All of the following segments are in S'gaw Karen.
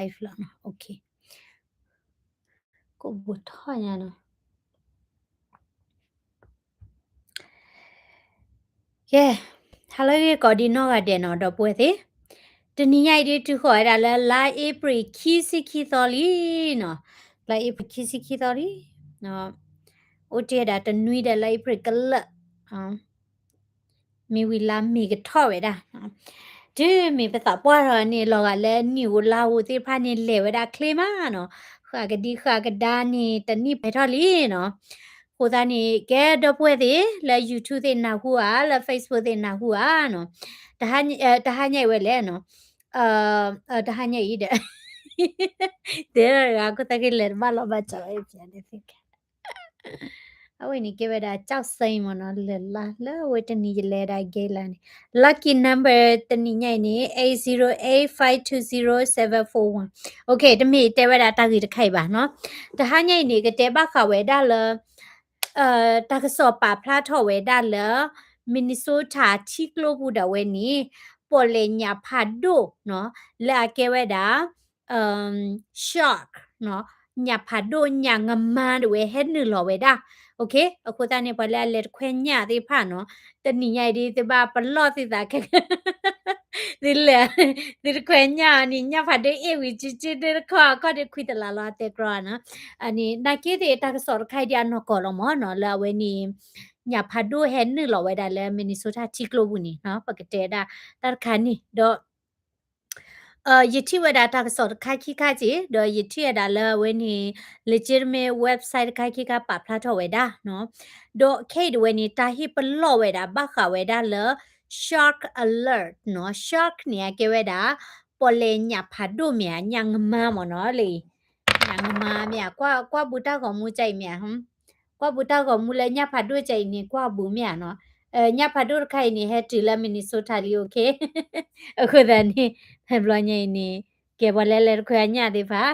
live လီၤနီၤ. ကိးဘိထီၣ်ညါနီၤ. ကဲ, hello ဂ့ၤကိးဒံနီၢ်ဂၤဒဲးနီၤ ဒီပုၢ်ဝဲၢ်သ့ၣ်. တနံၤညါအံၤဒ်တုၤဃီၤဝဲဒၣ်လၢ လါအ့ဖြ့ၣ်ခံဆံခံသီလံနီၤ. လါအ့ဖြ့ၣ်ခံဆံခံသီလံ. အိၣ်တ့ၢ်ဝဲဒၣ်တနွံဒီးလါအ့ဖြ့ၣ်ကလၢာ် မ့ၢ်ဝံၤလါမ့ၤကထီၣ်ဝဲဒၣ်. တုၤမ့ၢ်ပသးပှၢ်ထီၣ်န့ၣ် လီၤဂာ်လၢနံၣ်ဧိၤလါဧိၤသ့ၣ်တဖၣ်န့ၣ် လဲၤဝဲဒၣ်ချ့မးနီၤ. ဃၣ်ကဒံဃၣ်ကဒါန့ၣ် တနံၣ်ပှဲၤထီၣ်လံနီၤ. အဃိသတးန့ၣ် ကဲဒီပုၢ်ဝဲၢ်သ့ၣ် လၢ YouTube သ့ၣ်နၢ်ဟူဧါ, လၢ Facebook သ့ၣ်နၢ်ဟူဧါနီၤ. တဟါညါအံၤဝဲလဲၣ်နီၤ. တဟါညါအံၤဒီး တဲဂၤခိၣ်သၣ်က့ၤလဲၤတဘၣ်လီၤဘၣ်ကၠီၤဝဲဖျါန့ၣ်သ့ၣ်ကဲ အဝဲန့ၣ်ကဲဝဲဒၣ် ကၠီၣ်စ့မ့ၢ်နီၤ လၢလါ လၢအဝဲတနံၤယလဲၤဒၣ်ကဲလါန့ၣ် lucky number တနံၤညါအံၤန့ၣ် eight zero eight five two zero seven four one. Okay တမ့ၢ်တဲဝဲဒၣ်တၢ်ဂ့ၢ်တခါအံၤဘၣ်နီၤ. တဟါညါအံၤန့ၣ် ကတဲဘၣ်ဃးဝဲဒၣ်လၢ တၢ်ကစီၣ်ပာ်ဖျါထီၣ်ဝဲဒၣ်လၢ Minnesota ထံကျိပူၤဒၣ်ဝဲန့ၣ် ပီၣ်လဲၣ်ညၣ်ဖးဒိၣ်နီၤ လၢအကဲဝဲဒၣ် shark နီၤ ညၣ်ဖးဒိၣ်ညၣ်ငမါဒၣ်ဝဲ ဟဲနုာ်လီၤဝဲဒၣ်. Okay အဃိသတးန့ၣ် ပှၤလၢအလဲၤတခွဲညၣ်သ့ၣ်တဖၣ်နီၤ တနံၤညါအံၤဒ်သုဘၣ်ပလီၢ်သုသးခဲ သုလဲၤ သုတခွဲညၣ်န့ၣ် ညၣ်ဖးဒိၣ်အ့ၣ်ဝံၤကၠံကၠံတခီ အခီၣ်ဒုးခွံတလးလီၤအတဲကြီနီၤ. အန့ၣ် နာ်က့သ့ၣ်တၢ်ကစီၣ်တခါအံၤဒ်အနီၢ်ကီၢ်လီၤမ့ၢ်နီၤ လၢအဝဲန့ၣ် ညၣ်ဖးဒိၣ်ဟဲနုာ်လီၤဝဲဒၣ်လၢ Minnesota ထံကျိပူၤန့ၣ်နီၤ ပကတဲဒၣ်တၢ်တခါန့ၣ်ဒီး ယထံၣ်ဝဲဒၣ်တၢ်ကစီၣ်တခါခံခါက့ၢ် ဒီးယထံၣ်ဝဲဒၣ်လၢအဝဲန့ၣ် legitimate website တခါခံခါပာ်ဖျါထီၣ်ဝဲဒၣ်နီၤ. ဒီးခဲအံၤဒၣ်ဝဲန့ၣ် တၢ်ဟ့ၣ်ပလီၢ်ဝဲဒၣ်ဘၣ်ဃးဝဲဒၣ်လၢ shark alert နီၤ. Shark န့ၣ် အကဲဝဲဒၣ် ပီၣ်လဲၣ်ညၣ်ဖးဒိၣ်မ့ၢ်ဧါ ညၣ်ငမါမ့ၢ်နီၤလၢ ညၣ်ငမါမ့ၢ်ဧါ ကွၢ်ဘူးတၢ်ဂီၤမူကၢ်အံၤမ့ၢ်ဧါ ကွၢ်ဘူးတၢ်ဂီၤမူလၢညၣ်ဖးဒိၣ်ကၢ်အံၤန့ၣ် ကွၢ်ဘူးမ့ၢ်ဧါနီၤ. ညၣ်ဖးဒိၣ်တခါအံၤန့ၣ် ဟဲတုၤလၢ Minnesota လံ okay အဃိသတးန့ၣ် ဖဲဘျီညါအံၤန့ၣ် ကဲပှၤလၢလဲၤတခွဲအညၣ်သ့ၣ်တဖၣ်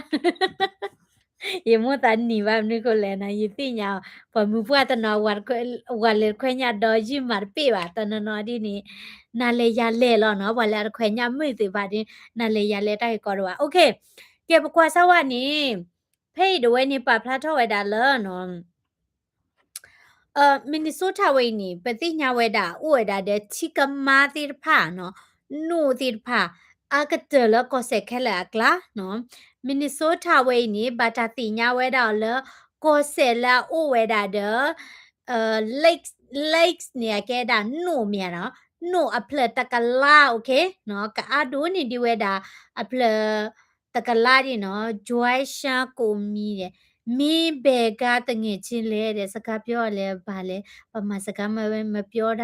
ယမိၣ်သးနံၤဘၣ်မနုၤဃိလဲၣ်နီၤ ယသ့ၣ်ညါအီၤ ပှၤမုၢ်ပှၢ်တနီၤ ပှၤလဲၤတခွဲညၣ်ဒီးယုၢ်မၤတပ့ၢ်ဘၣ် တနီၤနီၤဒ်န့ၣ် နၤလဲၤယၤလဲၤလီၤနီၤ ပှၤလၢအတခွဲညၣ်မုာ်သ့ၣ်တဖၣ်ဒ် နၤလဲၤယၤလဲၤတၢ်ဂ့ၢ်ကီတဘၣ် okay ကဲပကွၢ်စၢ်ဝဲန့ၣ် ဖဲအံၤဒၣ်ဝဲန့ၣ် ပာ်ဖျါထီၣ်ဝဲဒၣ်လၢနီၤ Minnesota ဝဲအံၤန့ၣ် ပသ့ၣ်ညါဝဲဒၣ် အိၣ်ဝဲဒၣ်ဒီးထံကမါသ့ၣ်တဖၣ်နီၤ နိၣ်သ့ၣ်တဖၣ် အါကတၢၢ်လၢကီၢ်စဲၣ်ခဲလၢာ်အကျါနီၤ Minnesota ဝဲအံၤန့ၣ် ဘၣ်တၢ်သ့ၣ်ညါဝဲဒၣ်အီၤလၢ ကီၢ်စဲၣ်လၢအအိၣ်ဝဲဒၣ်ဒီး lakes lakes န့ၣ် အကဲဒၣ်နိၣ်မ့ၢ်ဧါနီၤ နိၣ်အဖျၢၣ်တကလး okay နီၤ ကအါဒိၣ်န့ၢ်ဒံးဝဲဒၣ် အဖျၢၣ် တကလးဒ်နီၤ Joy Shan ကိးမံၤဒီး မင်းဘယ်ကသူငယ်ချင်းလဲ ဒီး စကားပြောလဲဘာလဲ ဗမာစကားမပြောတ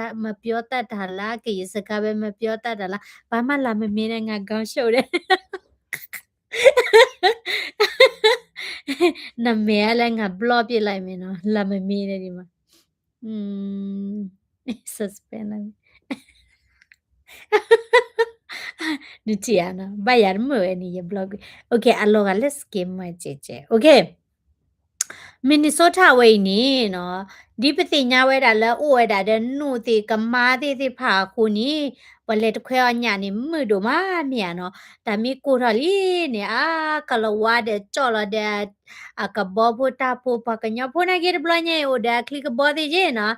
တ်တာလား ကရင်စကားပဲမပြောတတ်တာလား ဘာမှလာမမေးနဲ့ ငါခေါင်းရှုပ်တယ် နာမည်ကလည်း ငါ block ပစ်လိုက်မယ်နော် လာမမေးနဲ့ ဒီမှာ อืม suspend လိုက် နထံၣ်ဧါနီၤ ဘၣ်ယၤတမုာ်ဝဲန့ၣ် ယ block ကွံာ် okay အလီၤဂာ်လၢ scammer ကဲကဲ okay Minnesota ဝဲအံၤန့ၣ်နီၤ ဒ်ပသ့ၣ်ညါဝဲဒၣ်လၢအိၣ်ဝဲဒၣ်ဒီး နိၣ်သ့ၣ်ကမါသ့ၣ်သ့ၣ်တဖၣ်အဃိန့ၣ် ပှၤလဲၤတခွဲအီၣ်ညၣ်န့ၣ် မုာ်ဒိၣ်မးမ့ၢ်ဧါနီၤ တၢ်မ့ၢ်ကိးထီၣ်လံန့ၣ် အါကလၤဝါဒီးကၠီၣ်လီၤဒီး အကဘီဖိတၢ်ဖိ ပှၤကညီဖိနာ်က့တဘျီညါအံၤ အိၣ်ဒီးအချံကဘီသ့ၣ်က့နီၤ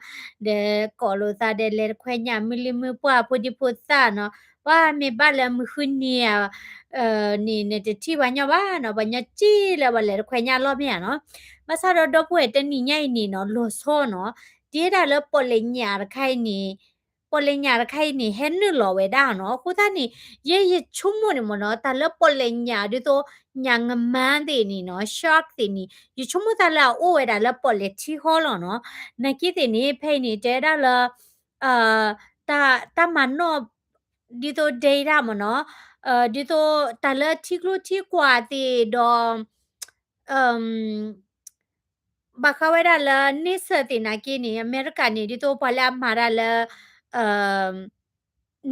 ဒီးကိးလိာ်သးဒီးလဲၤတခွဲညၣ် မုၢ်လံမုၢ်ပှၢ်ဖိဒံဖိသၣ်နီၤ ပှၤမ့ၢ်ဘၣ်လၢမုၢ်ဃုနံၤဧါ န့ၣ် နတထံၣ်ပှၤညီဘၣ်နီၤ ပှၤညီက့လၢပှၤလဲၤတခွဲညၣ်လီၢ်မ့ၢ်ဧါနီၤ ဘၣ်ဆၣ်ဒီးဒီပုၢ်ဝဲၢ်တနံၤညါအံၤန့ၣ်နီၤ လီၤဆီနီၤ တဲဒၣ်လၢပီၣ်လဲၣ်ညၣ်တခါအံၤန့ၣ် ပီၣ်လဲၣ်ညၣ်တခါအံၤန့ၣ် ဟဲနုာ်လီၤဝဲဒၣ်နီၤ အဃိသတးန့ၣ် ယဲယဆိကမိၣ်န့ၣ်မ့ၢ်နီၤ တၢ်လၢပီၣ်လဲၣ်ညၣ်ဒ်သိး ညၣ်ငမါသ့ၣ်န့ၣ်နီၤ shark သ့ၣ်န့ၣ် ယဆိကမိၣ်တၢ်လၢအအိၣ်ဝဲဒၣ်လၢပီၣ်လဲၣ်ထံဃီလီၤနီၤ နာ်က့သ့ၣ်န့ၣ် ဖဲအံၤန့ၣ် တဲဒၣ်လၢ တၢ်မၤနီၣ် ဒ်သိး data မ့ၢ်နီၤ ဒ်သိးတၢ်လၢထံကျိထံကွၢ်သ့ၣ်ဒီး ဘၣ်ဃးဝဲဒၣ်လၢ နံၣ်ဆၢၣ်သ့ၣ်နာ်က့န့ၣ် အမဲရကၤန့ၣ် ဒ်သိးပှၤလၢအမၤတၢ်လၢ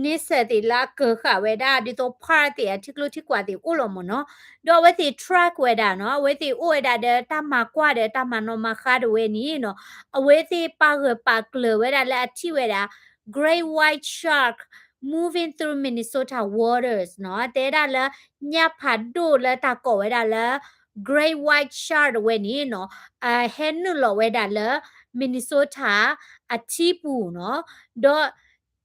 နံၣ်ဆၢၣ်သ့ၣ်လၢအကၢၤဃာ်ဝဲဒၣ် ဒ်သိး park သ့ၣ် အထံကျိထံကွၢ်သ့ၣ်အိၣ်လီၤမ့ၢ်နီၤ, ဒီးအဝဲသ့ၣ် track ဝဲဒၣ်နီၤ, အဝဲသ့ၣ်အိၣ်ဝဲဒၣ်ဒီးတၢ်မၤကွၢ်ဒီးတၢ်မၤနီၣ်မၤဃါဒၣ်ဝဲန့ၣ်နီၤ, အဝဲသ့ၣ်ပာ်ဂၢၢ်ပာ်ကျၢၤဝဲဒၣ်လၢအထံၣ်ဝဲဒၣ် great white shark moving through Minnesota waters နီၤ, တဲဒၣ်လၢ ညၣ်ဖးဒိၣ်လၢတၢ်ကိးဝဲဒၣ်လၢ Great White Shark ဝဲန့ၣ်နီၤ, အဟဲနုာ်လီၤဝဲဒၣ်လၢ Minnesota အထံပူၤနီၤ, ဒီး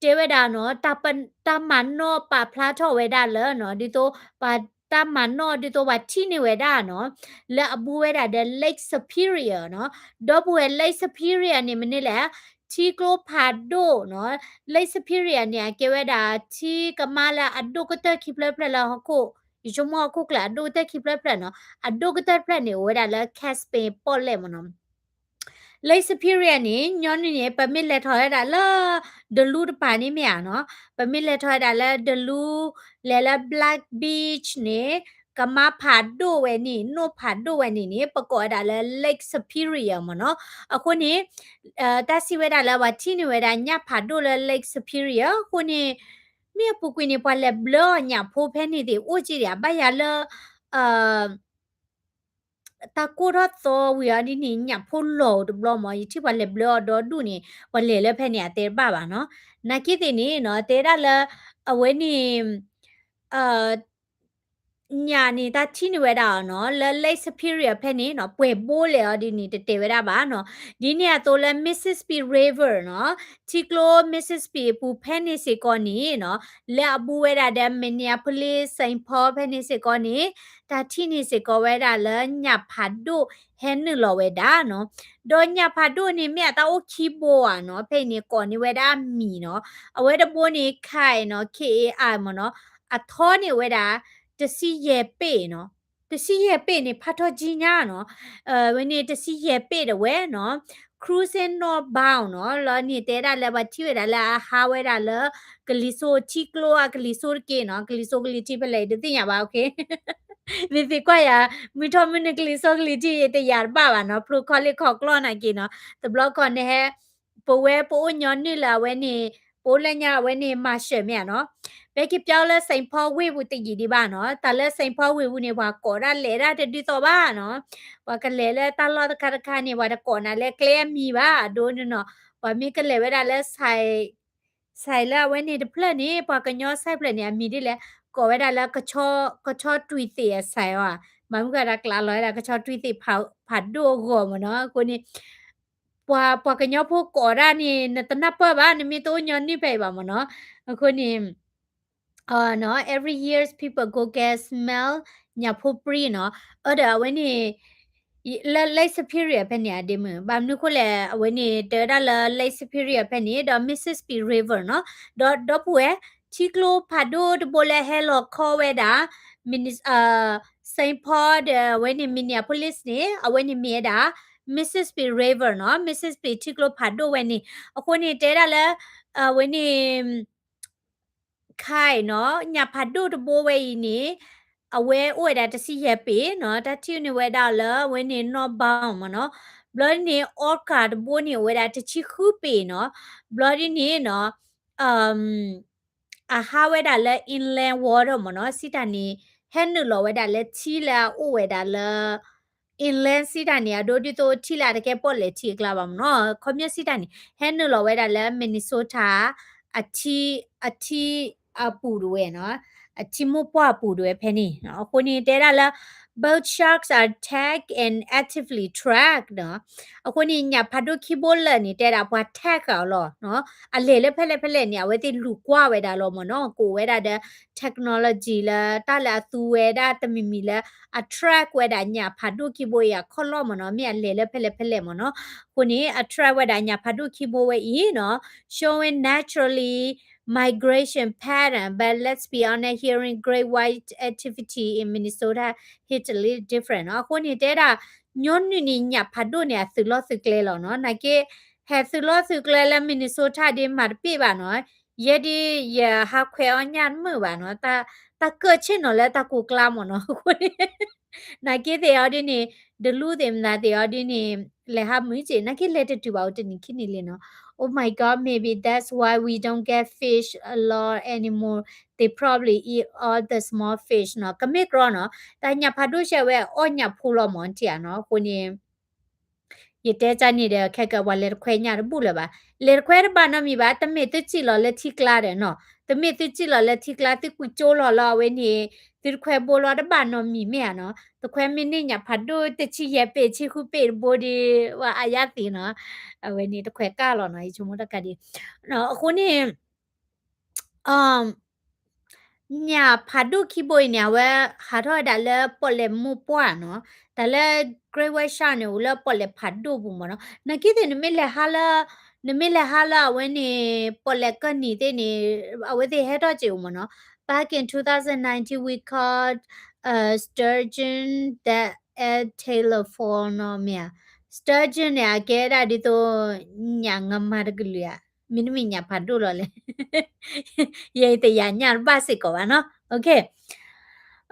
တဲဝဲဒၣ်နီၤ, တၢ်မၤနီၣ်ပာ်ဖျါထီၣ်ဝဲဒၣ်လၢနီၤ, ဒ်သိး ပှၤတၢ်မၤနီၣ်ဒ်သိးပှၤထံၣ်န့ၢ်ဝဲဒၣ်နီၤ, လၢအဘူးဝဲဒၣ်ဒီး Lake Superior နီၤ, ဒီပုၢ်ဝဲၢ် Lake Superior န့ၣ်မနုၤလဲၣ်, ထံကျိဖးဒိၣ်နီၤ, Lake Superior န့ၣ် အကဲဝဲဒၣ်ထံကမါလၢအဒိၣ်ကတၢၢ်ခံဖျၢၣ်ဖျၢၣ်လၢဟီၣ်ခိၣ်, ယဆိကမိၣ်ဟီၣ်ခိၣ်ချၢအဒိၣ်ကတၢၢ်ခံဖျၢၣ်ဖျၢၣ်နီၤ, အဒိၣ်ကတၢၢ်တဖျၢၣ်န့ၣ် အိၣ်ဝဲဒၣ်လၢ Caspian ပီၣ်လဲၣ်မ့ၢ်နီၤ. Lake Superior န့ၣ် ညီနုၢ်န့ၣ် ပမ့ၢ်လဲၤထီၣ်ဝဲဒၣ်လၢ Duluth တပၤန့ၣ်မ့ၢ်ဧါနီၤ, ပမ့ၢ်လဲၤထီၣ်ဝဲဒၣ်လၢ Duluth လဲၤလၢ Black Beach န့ၣ် ကမါဖးဒိၣ်ဝဲန့ၣ် နိၣ်ဖးဒိၣ်ဝဲန့ၣ်န့ၣ် ပကိးဝဲဒၣ်လၢ Lake Superior မ့ၢ်နီၤ. အဃိန့ၣ် တၢ်စံးဝဲဒၣ်လၢပှၤထံၣ်န့ၢ်ဝဲဒၣ်ညၣ်ဖးဒိၣ်လၢ Lake Superior အဃိန့ၣ် မ့ၢ်အပူၤကွံာ်န့ၣ် ပှၤလဲၤဘျၢအီၤညၣ်ဖိဖဲန့ၣ်သ့ၣ်အိၣ်က့ဒံးဧါ, ဘၣ်ယၤလၢ တၢ်ကိၢ်ထီၣ်သီဝံၤအီၤဒ်န့ၣ် ညၣ်ဖိလီၤအိၣ်တဘျီမ့ၢ်, ယထံၣ်ပှၤလဲၤဘျၢအီၤဒီဒူၣ်န့ၣ် ပှၤလဲၤလၢဖဲန့ၣ်အတဲတဘၣ်ဘၣ်နီၤ. နာ်က့သ့ၣ်န့ၣ်နီၤ တဲဒၣ်လၢ အဝဲန့ၣ် ညၣ်န့ၣ် တၢ်ထံၣ်န့ၢ်ဝဲဒၣ်အီၤနီၤ လၢ Lake Superior ဖဲန့ၣ်နီၤ ပှဲၤဘိလဲၣ်အီၤဒ်န့ၣ် တတဲဝဲဒၣ်ဘၣ်နီၤ. ဒ်န့ၣ်အသိးလၢ Mississippi River နီၤ ထံကျိ Mississippi အပူၤဖဲန့ၣ်စ့ၢ်ကီးန့ၣ်နီၤ လၢအဘူးဝဲဒၣ်ဒီး Minneapolis Saint Paul ဖဲန့ၣ်စ့ၢ်ကီးန့ၣ် တၢ်ထံၣ်န့ၢ်စ့ၢ်ကီးဝဲဒၣ်လၢညၣ်ဖးဒိၣ်ဟဲနုာ်လီၤဝဲဒၣ်နီၤ. ဒီးညၣ်ဖးဒိၣ်န့ၣ် မ့ၢ်အတၢ်အိၣ်ခံဘိဧါနီၤ, ဖဲအံၤန့ၣ် ကိးန့ၢ်ဝဲဒၣ်အမံၤနီၤ. အဝဲတဘိန့ၣ် Kai နီၤ K A I မ့ၢ်နီၤ, အထီန့ၢ်ဝဲဒၣ် တဆံယဲၢ်ပ့ၣ်နီၤ. တဆံယဲၢ်ပ့ၣ်န့ၣ် ဖးထီၣ်ကံညါနီၤ. ဝဲန့ၣ်တဆံယဲၢ်ပ့ၣ်ဒၣ်ဝဲနီၤ cruising northbound နီၤ. လီၤန့ၣ်တဲဒၣ်လၢပှၤထံၣ်ဝဲဒၣ်လၢအဟးဝဲဒၣ်လၢ ကလံၤစိးထံကျိအကလံၤစိးတက့ၢ်နီၤ. ကလံၤစိးကလံၤထံးဖဲလဲၣ် ယတသ့ၣ်ညါဘၣ် okay. မ့ၢ်သ့ၣ်ကွၢ်ယၤ မုၢ်ထီၣ်မုၢ်နုာ်ကလံၤစိးကလံၤထံး ယတယာ်တဘၣ်ဘၣ်နီၤ. ဖျိခီလ့ၣ်ခီကျီနာ်က့နီၤ. တဘျီကီၢ်န့ၣ်ဟဲ ပဝဲပအိၣ်ညီနုၢ်လၢအဝဲန့ၣ် ပအိၣ်လၢညါအဝဲန့ၣ် မၤစၢၤမ့ၢ်ဧါနီၤ. ပဟဲက့ၤပၠီလၢ Saint Paul ဝ့ၢ်ပူၤတယံာ်ဒံးဘၣ်နီၤ. တၢ်လၢ Saint Paul ဝ့ၢ်ပူၤန့ၣ် ပှၤကိးဒၣ်လဲၤဒၣ်တဒုးသီဘၣ်နီၤ. ပှၤကလဲၤလၢတၢ်လီၢ်တခါတခါန့ၣ် ပှၤတကိးနၤလၢကျဲအမံၤဘၣ် အဒိန့ၣ်နီၤ. ပှၤမ့ၢ်ကလဲၤဝဲဒၣ်လၢ စဲးလၢအဝဲန့ၣ်တဖျၢၣ်န့ၣ် ပှၤကညီစဲးဖျၢၣ်န့ၣ် အမံၤဒ်လဲၣ် ကိးဝဲဒၣ်လၢ ကဆီတွံသ့ၣ်အစဲးအီၤဧါ. မ့ၢ်မုၢ်ကဒီးကျးလီၤဝဲဒၣ် ကဆီတွံသ့ၣ်ဖးဒိၣ်အဂီၢ်မ့ၢ်နီၤ. အဃိန့ၣ် ပှၤ ပှၤကညီဖိကိးဒၣ်န့ၣ် နတနၢ်ပၢၢ်ဘၣ် နမ့ၢ်တအိၣ်ညီနုၢ်ဖဲအံၤဘၣ်မ့ၢ်နီၤ. အဃိန့ၣ် every years people go get smell ညၣ်ဖိပြံနီၤ. အဒီးအဝဲန့ၣ် လၢ Lake Superior ဖဲန့ၣ်အဒ့မုၢ် ဘၣ်မနုၤဃိလဲၣ် အဝဲန့ၣ် တဲဝဲဒၣ်လၢ Lake Superior ဖဲန့ၣ် ဒီး Mississippi River နီၤ. ဒီးဒီပုၢ်ဝဲၢ် ထံကျိဖးဒိၣ်တဘိလၢဟဲလီၤခီဝဲဒၣ် Minnes- Saint Paul ဒီးအဝဲန့ၣ် Minneapolis န့ၣ် အဝဲန့ၣ်မ့ၢ်ဝဲဒၣ် Mississippi River နီၤ Mississippi ထံကျိဖးဒိၣ်ဝဲန့ၣ်. အဃိန့ၣ် တဲဒၣ်လၢ အဝဲန့ၣ် ခါအံၤနီၤ ညၣ်ဖးဒိၣ်တဘိဝဲအံၤန့ၣ် အဝဲအိၣ်ဝဲဒၣ်တဆံယဲၢ်ပ့ၤနီၤ တၢ်ထံၣ်န့ၢ်ဝဲဒၣ်လၢအဝဲန့ၣ် northbound မ့ၢ်နီၤ. ဘျီဒ်န့ၣ် orca တဘိန့ၣ် အိၣ်ဝဲဒၣ်တဆံဃုပ့ၤနီၤ. ဘျီဒ်န့ၣ်နီၤ အဟးဝဲဒၣ်လၢ inland water မ့ၢ်နီၤ စံးတၢ်န့ၣ် ဟဲနုာ်လီၤဝဲဒၣ်လၢထံလၢအအိၣ်ဝဲဒၣ်လၢ inland စံးတၢ်န့ၣ် အဒိဒ်သိးထံလၢအတကဲပီၣ်လဲၣ်ထံအကျါဘၣ်မ့ၢ်နီၤ. ခီပညီစံးတၢ်န့ၣ် ဟဲနုာ်လီၤဝဲဒၣ်လၢ Minnesota အထံ အထံအပူၤတဝဲနီၤ အထံမိၢ်ပှၢ်အပူၤတဝဲဖဲန့ၣ်. အဃိန့ၣ် တဲဒၣ်လၢ both sharks are tagged and actively tracked နီၤ. အဃိန့ၣ် ညၣ်ဖးဒိၣ်ခံဘိလၢာ်န့ၣ် တဲဒၣ်ပှၤ tag အီၤလီၤနီၤ. အလဲၤလၢဖဲလဲၣ်ဖဲလဲၣ်န့ၣ် အဝဲသ့ၣ်လူၤကွၢ်ဝဲဒၣ်လီၤမ့ၢ်နီၤ. ကိးဝဲဒၣ်ဒီး technology လၢတၢ်လၢအသူဝဲဒၣ်တမံၤမံၤလၢ အ track ဝဲဒၣ်ညၣ်ဖးဒိၣ်ခံဘိအံၤအခီၣ်လီၢ်မ့ၢ်နီၤ. မ့ၢ်အလဲၤလၢဖဲလဲၣ်ဖဲလဲၣ်မ့ၢ်နီၤ. အဃိန့ၣ် အ track ဝဲဒၣ်ညၣ်ဖးဒိၣ်ခံဘိဝဲအံၤနီၤ showing naturally migration pattern, but let's be honest, hearing great white activity in Minnesota hit a little different နီၤ. အဃိန့ၣ် တဲဒၣ် ညီနုၢ်န့ၣ် ညၣ်ဖးဒိၣ်န့ၣ် အသုးလီၢ်သုးကျဲလီၤနီၤ. နာ်က့ ဟဲသုးလီၢ်သုးကျဲလၢ Minnesota ဒ်မးတပ့ၢ်ဘၣ်နီၤ. ယဲဒ်ယဟးခွဲးအီၣ်ညၣ်တမုာ်ဘၣ်နီၤ. တၢ်ကၢၢ်ဆ့ၣ်နီၤလၢတၢ်ကိးကျါမ့ၢ်နီၤ. အဃိန့ၣ် နာ်က့သ့ၣ်အီၤဒ်န့ၣ် ဒလူသ့ၣ်မနုၤသ့ၣ်အီၤဒ်န့ၣ် လဲၤဟးမုာ်က့ၤ နာ်က့လဲၤတတုၤဘၣ်အိၣ်တနံၤခံနံၤလံနီၤ. Oh my God, maybe that's why we don't get fish a lot anymore. They probably eat all the small fish နီၤ. ကမ့ၢ်ကြီနီၤ တၢ်ညၣ်ဖးဒိၣ်ဆဲးဝဲအီၣ်ညၣ်ဖိလီၤမ့ၢ်ထံၣ်ဧါနီၤ. အဃိန့ၣ် ယတဲကန့ၣ်ဒီး ခဲကပှၤလဲၤတခွဲညၣ်တဘူၣ်လၢၤဘၣ်. လဲၤတခွဲတဘၣ်နီတမံၤဘၣ် တမ့ၢ်သုစံၣ်လီၤလၢထံကျါဒီးနီၤ. တမ့ၢ်သုစံၣ်လီၤလၢထံကျါ သုကွံာ်ကၠိလီၤလၢအဝဲန့ၣ် သုတခွဲဘိလီၤတဘၣ်နီတမံၤမ့ၢ်ဧါနီၤ, တခွဲမ့ၢ်န့ၢ်ညၣ်ဖးဒိၣ်တဆံယဲၢ်ပ့ၣ် ဆံဃုပ့ၣ်တဘိဒီး ဝဲအယၣ်သ့နီၤ, အဝဲန့ၣ်တခွဲကၢ်လီၤနီၤ ယဆိကမိၣ်တၢ်ခါဒ်, အဃိန့ၣ် ညၣ်ဖးဒိၣ်ခံဘိအံၤန့ၣ် အဝဲဟးထီၣ်ဝဲဒၣ်လၢပီၣ်လဲၣ်မိၢ်ပှၢ်နီၤ, တၢ်လၢ Great White Shark န့ၣ် အိၣ်လၢပီၣ်လဲၣ်ဖးဒိၣ်ပူၤမ့ၢ်နီၤ, နာ်က့သ့ၣ် နမ့ၢ်လဲၤဟးလၢ, နမ့ၢ်လဲၤဟးလၢအဝဲန့ၣ် ပီၣ်လဲၣ်ကၢၢ်နံၤသ့ၣ်န့ၣ် အဝဲသ့ၣ်ဟဲထီၣ်စ့ၢ်အိၣ်မ့ၢ်နီၤ, Back in two thousand nineteen we caught a sturgeon that ate tailor for နီၤ မ့ၢ်ဧါ, sturgeon န့ၣ် အကဲဒၣ်ဒ်သိး ညၣ်ငမၤတကလုာ်ဧါ, မ့တမ့ၢ်ညၣ်ဖးဒိၣ်လီၤလဲၣ် ယဲအံၤတယာ်ညၣ်တဘၣ်စ့ၢ်ကီးဘၣ်နီၤ,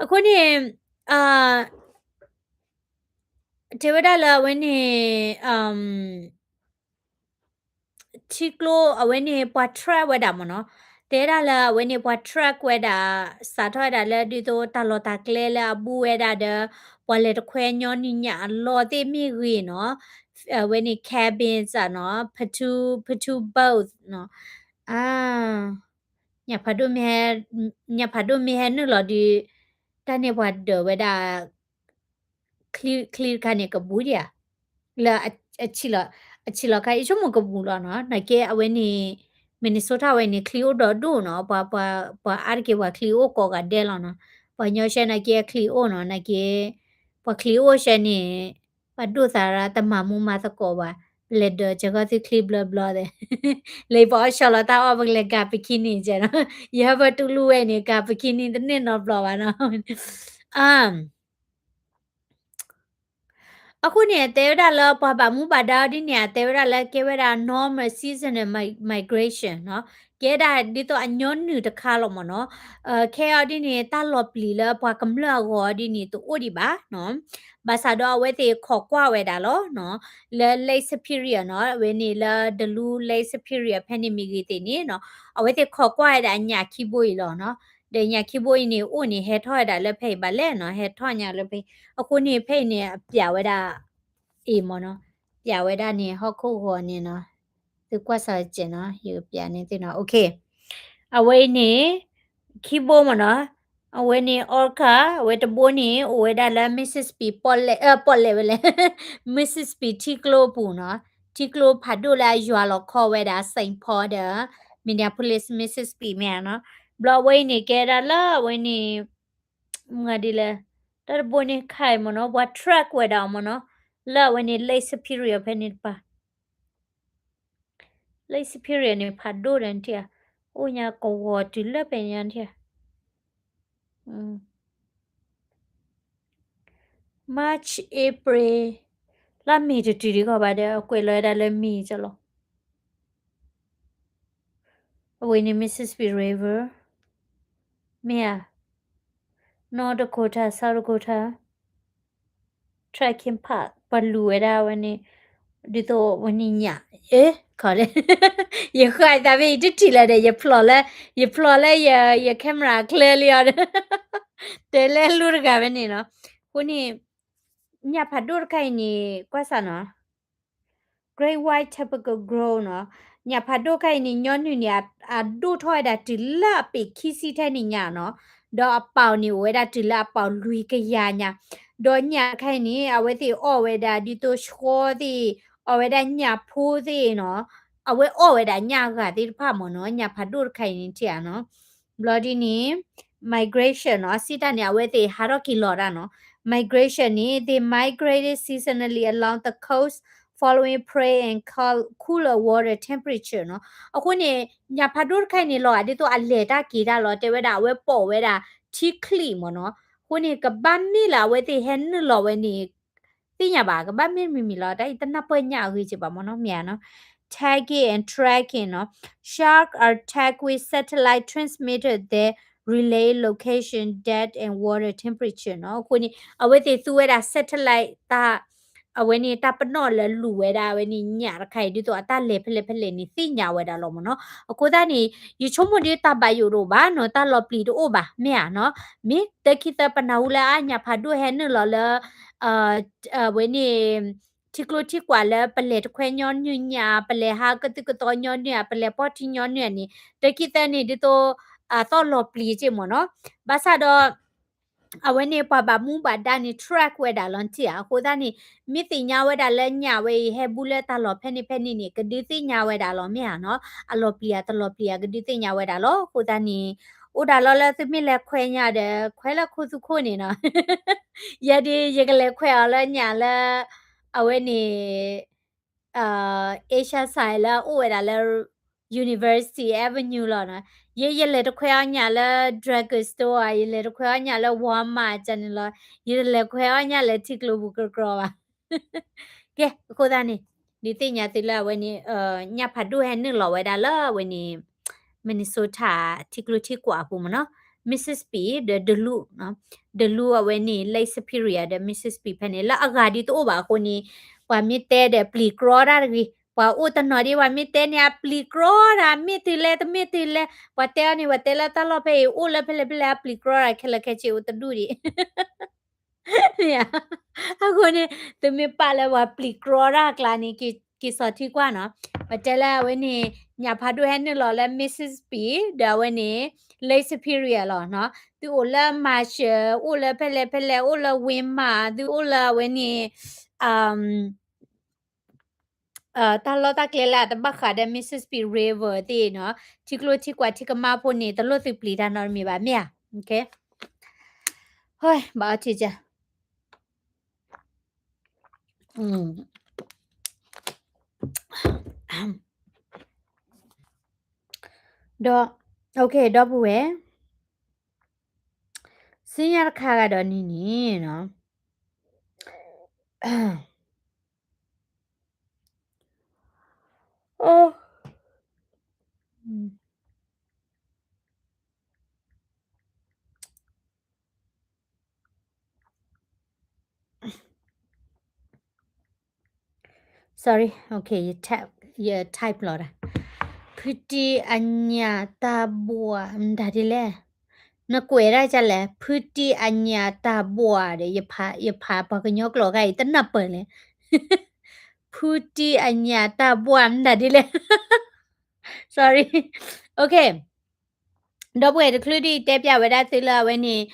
အဃိန့ၣ် တဲဝဲဒၣ်လၢအဝဲန့ၣ် ထံကျိအဝဲန့ၣ် ပှၤ track ဝဲဒၣ်မ့ၢ်နီၤ, တဲဒၣ်လၢအဝဲန့ၣ် ပှၤ track ဝဲဒၣ် စးထီၣ်ဝဲဒၣ်လၢဒ်သိးတၢ်လီၢ်တၢ်ကျဲလၢအဘူးဝဲဒၣ်ဒီး ပှၤလဲၤတခွဲညီနုၢ်ညၣ်အလီၢ်သ့ၣ်မ့ၢ်ဂ့ၤနီၤ, အဝဲန့ၣ် cabins နီၤ, ပထူ ပထူ boat နီၤ, ညၣ်ဖးဒိၣ်မ့ၢ်ဟဲ, ညၣ်ဖးဒိၣ်မ့ၢ်ဟဲနုာ်လီၤဒီး တၢ်န့ၣ်ပှၤဒၢးဝဲဒၣ် ချံတခါန့ၣ်ကဘူးဒံးဧါ, လၢ အဆံးလီၤခါ ယဆိကမိၣ်ကဘူးလီၤနီၤ, နာ်က့အဝဲန့ၣ် Minnesota ဝဲန့ၣ် ချံအိၣ်ဒီဒူၣ်နီၤ, ပှၤ ပှၤအါတက့ၢ်ပှၤချံအိၣ်ကိးဂၤဒဲးလီၤနီၤ, ပှၤညီရှဲနာ်က့အချံအိၣ်နီၤ, နာ်က့ ပှၤချံအိၣ်ရှဲန့ၣ် ပှၤဒိၣ်သးရၢတမၤမူမၤသကိးဘၣ်, ပလဲၤဒၢးစၢဃီသုချံဘျီဘျီသဲး, လၢပှၤအီၣ်ဆီလီၤတၢ်အီၣ်ပကလဲၤကၤ bikini ကဲနီၤ, ယဟၢဖၢတူၢ်လူၢ်ဝဲန့ၣ် ကၤ bikini တန့ၢ်နီတဘျီဘၣ်နီၤ အဃိန့ၣ် အတဲဝဲဒၣ်လၢပှၤဘၣ်မူဘၣ်ဒါဒ်န့ၣ် အတဲဝဲဒၣ်လၢကဲဝဲဒၣ် normal seasonal migration နီၤ, ကဲဒၣ်ဒ်သိးအညီနုၢ်တခါလီၤမ့ၢ်နီၤ, ခဲအံၤဒ်န့ၣ် တၢ်လီၤပျံၤလၢပှၤကမျၢၢ်အဂီၢ်ဒ်န့ၣ် တအိၣ်ဒံးဘၣ်နီၤ, ဘၣ်ဆၣ်ဒီးအဝဲသ့ၣ်ခိးကွၢ်ဝဲဒၣ်လီၤနီၤ, လၢ Lake Superior နီၤ, အဝဲန့ၣ်လၢ Duluth Lake Superior ဖဲန့ၣ်မ့ၢ်ဂ့ၤသ့ၣ်န့ၣ်နီၤ, အဝဲသ့ၣ်ခိးကွၢ်ဝဲဒၣ်ညၣ်ခံဘိအံၤလီၤနီၤ, ဒီးညၣ်ခံဘိအံၤန့ၣ် အိၣ်န့ၣ် ဟဲထီၣ်ဝဲဒၣ်လၢဖဲအံၤဘၣ်လဲၣ်နီၤ, ဟဲထီၣ်ညါလၢဖဲအံၤ, အဃိန့ၣ် ဖဲအံၤန့ၣ် အပျးဝဲဒၣ် အံၤမ့ၢ်နီၤ, ပျးဝဲဒၣ်န့ၣ် ဟီၣ်ခိၣ်ဂီၤန့ၣ်နီၤ, သုကွၢ်စၢၤစဲးနီၤ, ယကပျးန့ၢ်သုနီၤ, OK, အဝဲအံၤန့ၣ် ခံဘိမ့ၢ်နီၤ, အဝဲန့ၣ် orca အဝဲတဘိန့ၣ် အိၣ်ဝဲဒၣ်လၢ Mississippi ပီၣ်လဲၣ်, ပီၣ်လဲၣ်ဝဲလဲၣ်, Mississippi ထံကျိပူၤနီၤ, ထံကျိဖးဒိၣ်လၢအယွၤလီၤခီဝဲဒၣ် Saint Paul ဒီး Minneapolis Mississippi မ့ၢ်ဧါနီၤ, ဘျီအဝဲအံၤန့ၣ် ကဲဒၣ်လၢအဝဲန့ၣ် မၤဒ်လဲၣ်, တၢ်တဘိန့ၣ်ခါအံၤမ့ၢ်နီၤ, ပှၤ track ဝဲဒၣ်အီၤမ့ၢ်နီၤ, လၢအဝဲန့ၣ် Lake Superior ဖဲန့ၣ်တပၤ, Lake Superior န့ၣ် ဖးဒိၣ်ဒီးနထံၣ်ဧါ, အိၣ်ညါကဝီၤတုၤလၢဖဲညါနထံၣ်ဧါ, March April လၢမ့ၢ်တတုၤဒံးကီးဘၣ်ဒီး အကွဲးလီၤဝဲဒၣ်လၢမ့ၢ်ကလီၤ အဝဲန့ၣ် Mississippi River မ့ၢ်ဧါ, North Dakota, South Dakota, trekking path ပှၤလူၤဝဲဒၣ်ဝဲန့ၣ်, ဒ်သိးဝဲန့ၣ်ညၣ်, အဲ, ခီလဲၣ်, ယဃၣ်သးဖဲအံၤတထံၣ်လၢၤဒီး ယဖျိးလၢ, ယဖျိးလၢယ, ယ camera ချၢလံအီၤဒီး, တဲလၢလူတဂၤဖဲန့ၣ်နီၤ, အဃိန့ၣ် ညၣ်ဖးဒိၣ်တခါအံၤန့ၣ် ကွၢ်စၢ်နီၤ Great White Tropical Growth နီၤ, ညၣ်ဖးဒိၣ်တခါအံၤန့ၣ် ညီနုၢ်န့ၣ် အဒိၣ်ထီၣ်ဝဲဒၣ်တုၤလၢအပ့ၤခံဆံထဲန့ၣ်ညါနီၤ, ဒီးအပီၣ်န့ၣ် အိၣ်ဝဲဒၣ်တုၤလၢအပီၣ်လွံၢ်ကယၤညါ, ဒီးညၣ်တခါအံၤန့ၣ် အဝဲသ့ၣ်အီၣ်ဝဲဒၣ်ဒ်သိးဆှီသ့ၣ်, အီၣ်ဝဲဒၣ်ညၣ်ဖိသ့ၣ်နီၤ, အဝဲအီၣ်ဝဲဒၣ်ညၣ်အဂၤသ့ၣ်တဖၣ်မ့ၢ်နီၤ, ညၣ်ဖးဒိၣ်တခါအံၤန့ၣ်ထံၣ်ဧါနီၤ, ဘျီဒ်န့ၣ် migration နီၤ, စံးတၢ်န့ၣ် အဝဲသ့ၣ်ဟးထီၣ်က့ၤလီၤတၢ်နီၤ, migration န့ၣ် they migrated seasonally along the coast following prey and cooler water temperature နီၤ, အဃိန့ၣ် ညၣ်ဖးဒိၣ်တခါအံၤန့ၣ် လီၤဂာ်ဒ်သိးအလဲၤတၢ်က့ၤတၢ်လီၤ, တဲဝဲဒၣ်အဝဲပိာ်ဝဲဒၣ်ထံချံၣ်မ့ၢ်နီၤ, အဃိန့ၣ် ကဘၣ်မ့ၢ်လၢအဝဲသ့ၣ်ဟဲနုာ်လီၤဝဲန့ၣ် သ့ၣ်ညါဘၣ်, ကဘၣ်မ့ၢ်မံၤမံၤလီၤ, တၢ်အံၤတနၢ်ပၢၢ်ညၣ်အဂ့ၤက့ဘၣ်မ့ၢ်နီၤ, မ့ၢ်ဧါနီၤ, tagging and tracking နီၤ, shark are tagged with satellite transmitter that relay location, depth and water temperature နီၤ, အဃိန့ၣ် အဝဲသ့ၣ်သူဝဲဒၣ် satellite တၢ်, အဝဲန့ၣ်တၢ်ပနီၣ်လၢလူၤဝဲဒၣ်အဝဲန့ၣ်ညၣ်တခါအံၤ ဒ်သိးအတၢ်လဲၤဖဲလဲၣ်ဖဲလဲၣ်န့ၣ် သ့ၣ်ညါဝဲဒၣ်လီၤမ့ၢ်နီၤ, အဃိသတးန့ၣ် ယဆိကမိၣ်ဒ်တၢ်ဘၣ်ယိၣ်တအိၣ်ဘၣ်နီၤ, တၢ်လီၤပျံၤတအိၣ်ဘၣ် မ့ၢ်ဧါနီၤ, မ့ၢ်တခံသၢပနၢ်ဟူလၢအါ ညၣ်ဖးဒိၣ်ဟဲနုာ်လီၤလၢ အဝဲန့ၣ် ထံကျိထံကွၢ်လၢပလဲၤတခွဲညီနုၢ်ညါ ပလဲၤဟးကသုၣ်ကသီညီနုၢ်ဧါ ပလဲၤပီၢ်ထံညီနုၢ်ဧါန့ၣ် တခံသၢန့ၣ် ဒ်သိး အသီၣ်လီၤပျံၤက့မ့ၢ်နီၤ. ဘၣ်ဆၣ်ဒီး အဝဲန့ၣ် ပှၤဘၣ်မူဘၣ်ဒါန့ၣ် track ဝဲဒၣ်လီၤတံၢ်ဧါ. အဃိသတးန့ၣ် မ့ၢ်သ့ၣ်ညါဝဲဒၣ်လၢညၣ်ဝဲအံၤ ဟဲဘူးလၢတၢ်လီၢ်ဖဲန့ၣ်ဖဲန့ၣ်န့ၣ် ကဒုးသ့ၣ်ညါဝဲဒၣ်လီၤမ့ၢ်ဧါနီၤ. အလီၤပျံၤဧါတလီၤပျံၤဧါ ကဒုးသ့ၣ်ညါဝဲဒၣ်လီၤ. အဃိသတးန့ၣ် အိၣ်ဒၣ်လီၤလၢသုမ့ၢ်လဲၤခွဲးညါဒီး ခွဲးလၢခိသူခိၣ်န့ၣ်နီၤ. ယဲဒၣ် ယကလဲၤခွဲးအီၤလၢညၣ်လၢ အဝဲန့ၣ် Asia side လၢအအိၣ်ဝဲဒၣ်လၢ University Avenue လီၤနီၤ. ယ ယလဲၤတခွဲးအီၤညၣ်လၢ drugstore ဧါ, ယလဲၤတခွဲးအီၤညၣ်လၢ Walmart န့ၣ်လီၤ. ယတလဲၤခွဲးအီၤညၣ်လၢထံကျိပူၤကီကီဘၣ်. ကဲ အဃိသတးန့ၣ် ဒုးသ့ၣ်ညါသုလၢအဝဲန့ၣ် ညၣ်ဖးဒိၣ်ဟဲနုာ်လီၤဝဲဒၣ်လၢအဝဲန့ၣ် Minnesota ထံကျိထံကွၢ်အပူၤမ့ၢ်နီၤ. Mississippi ဒီး Duluth နီၤ. Duluth အဝဲန့ၣ် Lake Superior ဒီး Mississippi ဖဲန့ၣ် လၢအဂၤဒ်သိးအိၣ်ဘၣ်အဃိန့ၣ် ပှၤမ့ၢ်တဲဒီးပျံၤကြီတၢ်တဂ့ၤ. ပှၤအိၣ်တနီၤဒ် ပှၤမ့ၢ်တဲန့ၣ် အပျံၤကြီတၢ် မ့ၢ်တုၤလဲၣ် တမ့ၢ်တုၤလဲၣ်. ပှၤတဲအီၤန့ၣ် ပှၤတဲလၢတၢ်လီၢ်ဖဲအံၤ အိၣ်လၢဖဲလဲၣ်ဖဲလဲၣ် အပျံၤကြီတၢ် ခဲလၢာ်ခဲဆ့အိၣ်တဒူၣ်ဒံး အဃိန့ၣ် သုမ့ၢ်ပာ်လၢပှၤပျံၤကြီတၢ်အကျါန့ၣ် က့ၤစိာ်ထံကွၢ်နီၤ. ပတဲလၢအဝဲန့ၣ် ညၣ်ဖးဒိၣ်ဟဲနုာ်လီၤလၢ Mississippi ဒီးအဝဲန့ၣ် Lake Superior လီၤနီၤ. သုအိၣ်လၢ Marshall အိၣ်လၢဖဲလဲၣ်ဖဲလဲၣ် အိၣ်လၢ Walmart သုအိၣ်လၢအဝဲန့ၣ် တၢ်လီၢ်တၢ်ကျဲလၢအတဘၣ်ဃးဒီး Mississippi River သ့ၣ်နီၤ, ထံကျိထံကွၢ်ထံကမါဖိန့ၣ် တလိၣ်သုပျံၤတၢ်နီတမံၤဘၣ် မ့ၢ်ဧါ. ဘၣ်အီထံက ဒီး ဒီပုၢ်ဝဲၢ် စံညါတခါဂၤဒီးန့ၣ်န့ၣ်နီၤ အိ sorry, okay, ယ type လီၤဒၣ်. ဖုတံၢ်အညၣ်တၢ်ဘှီး မတၤဒ်လဲၣ်. နကွဲးဒၣ်ဒ်လဲၣ်, ဖုတံၢ်အညၣ်တၢ်ဘှီးဒီး ယဖးပှၤကညီကျိာ်ခါအံၤ တနၢ်ပၢၢ်လဲၣ်. ဖုတံၢ်အညၣ်တၢ်ဘှီး မတၤဒ်လဲၣ်. Sorry, okay. ဒီပုၢ်ဝဲၢ်တချုးဒံး တဲပျးဝဲဒၣ်သုလၢအဝဲန့ၣ်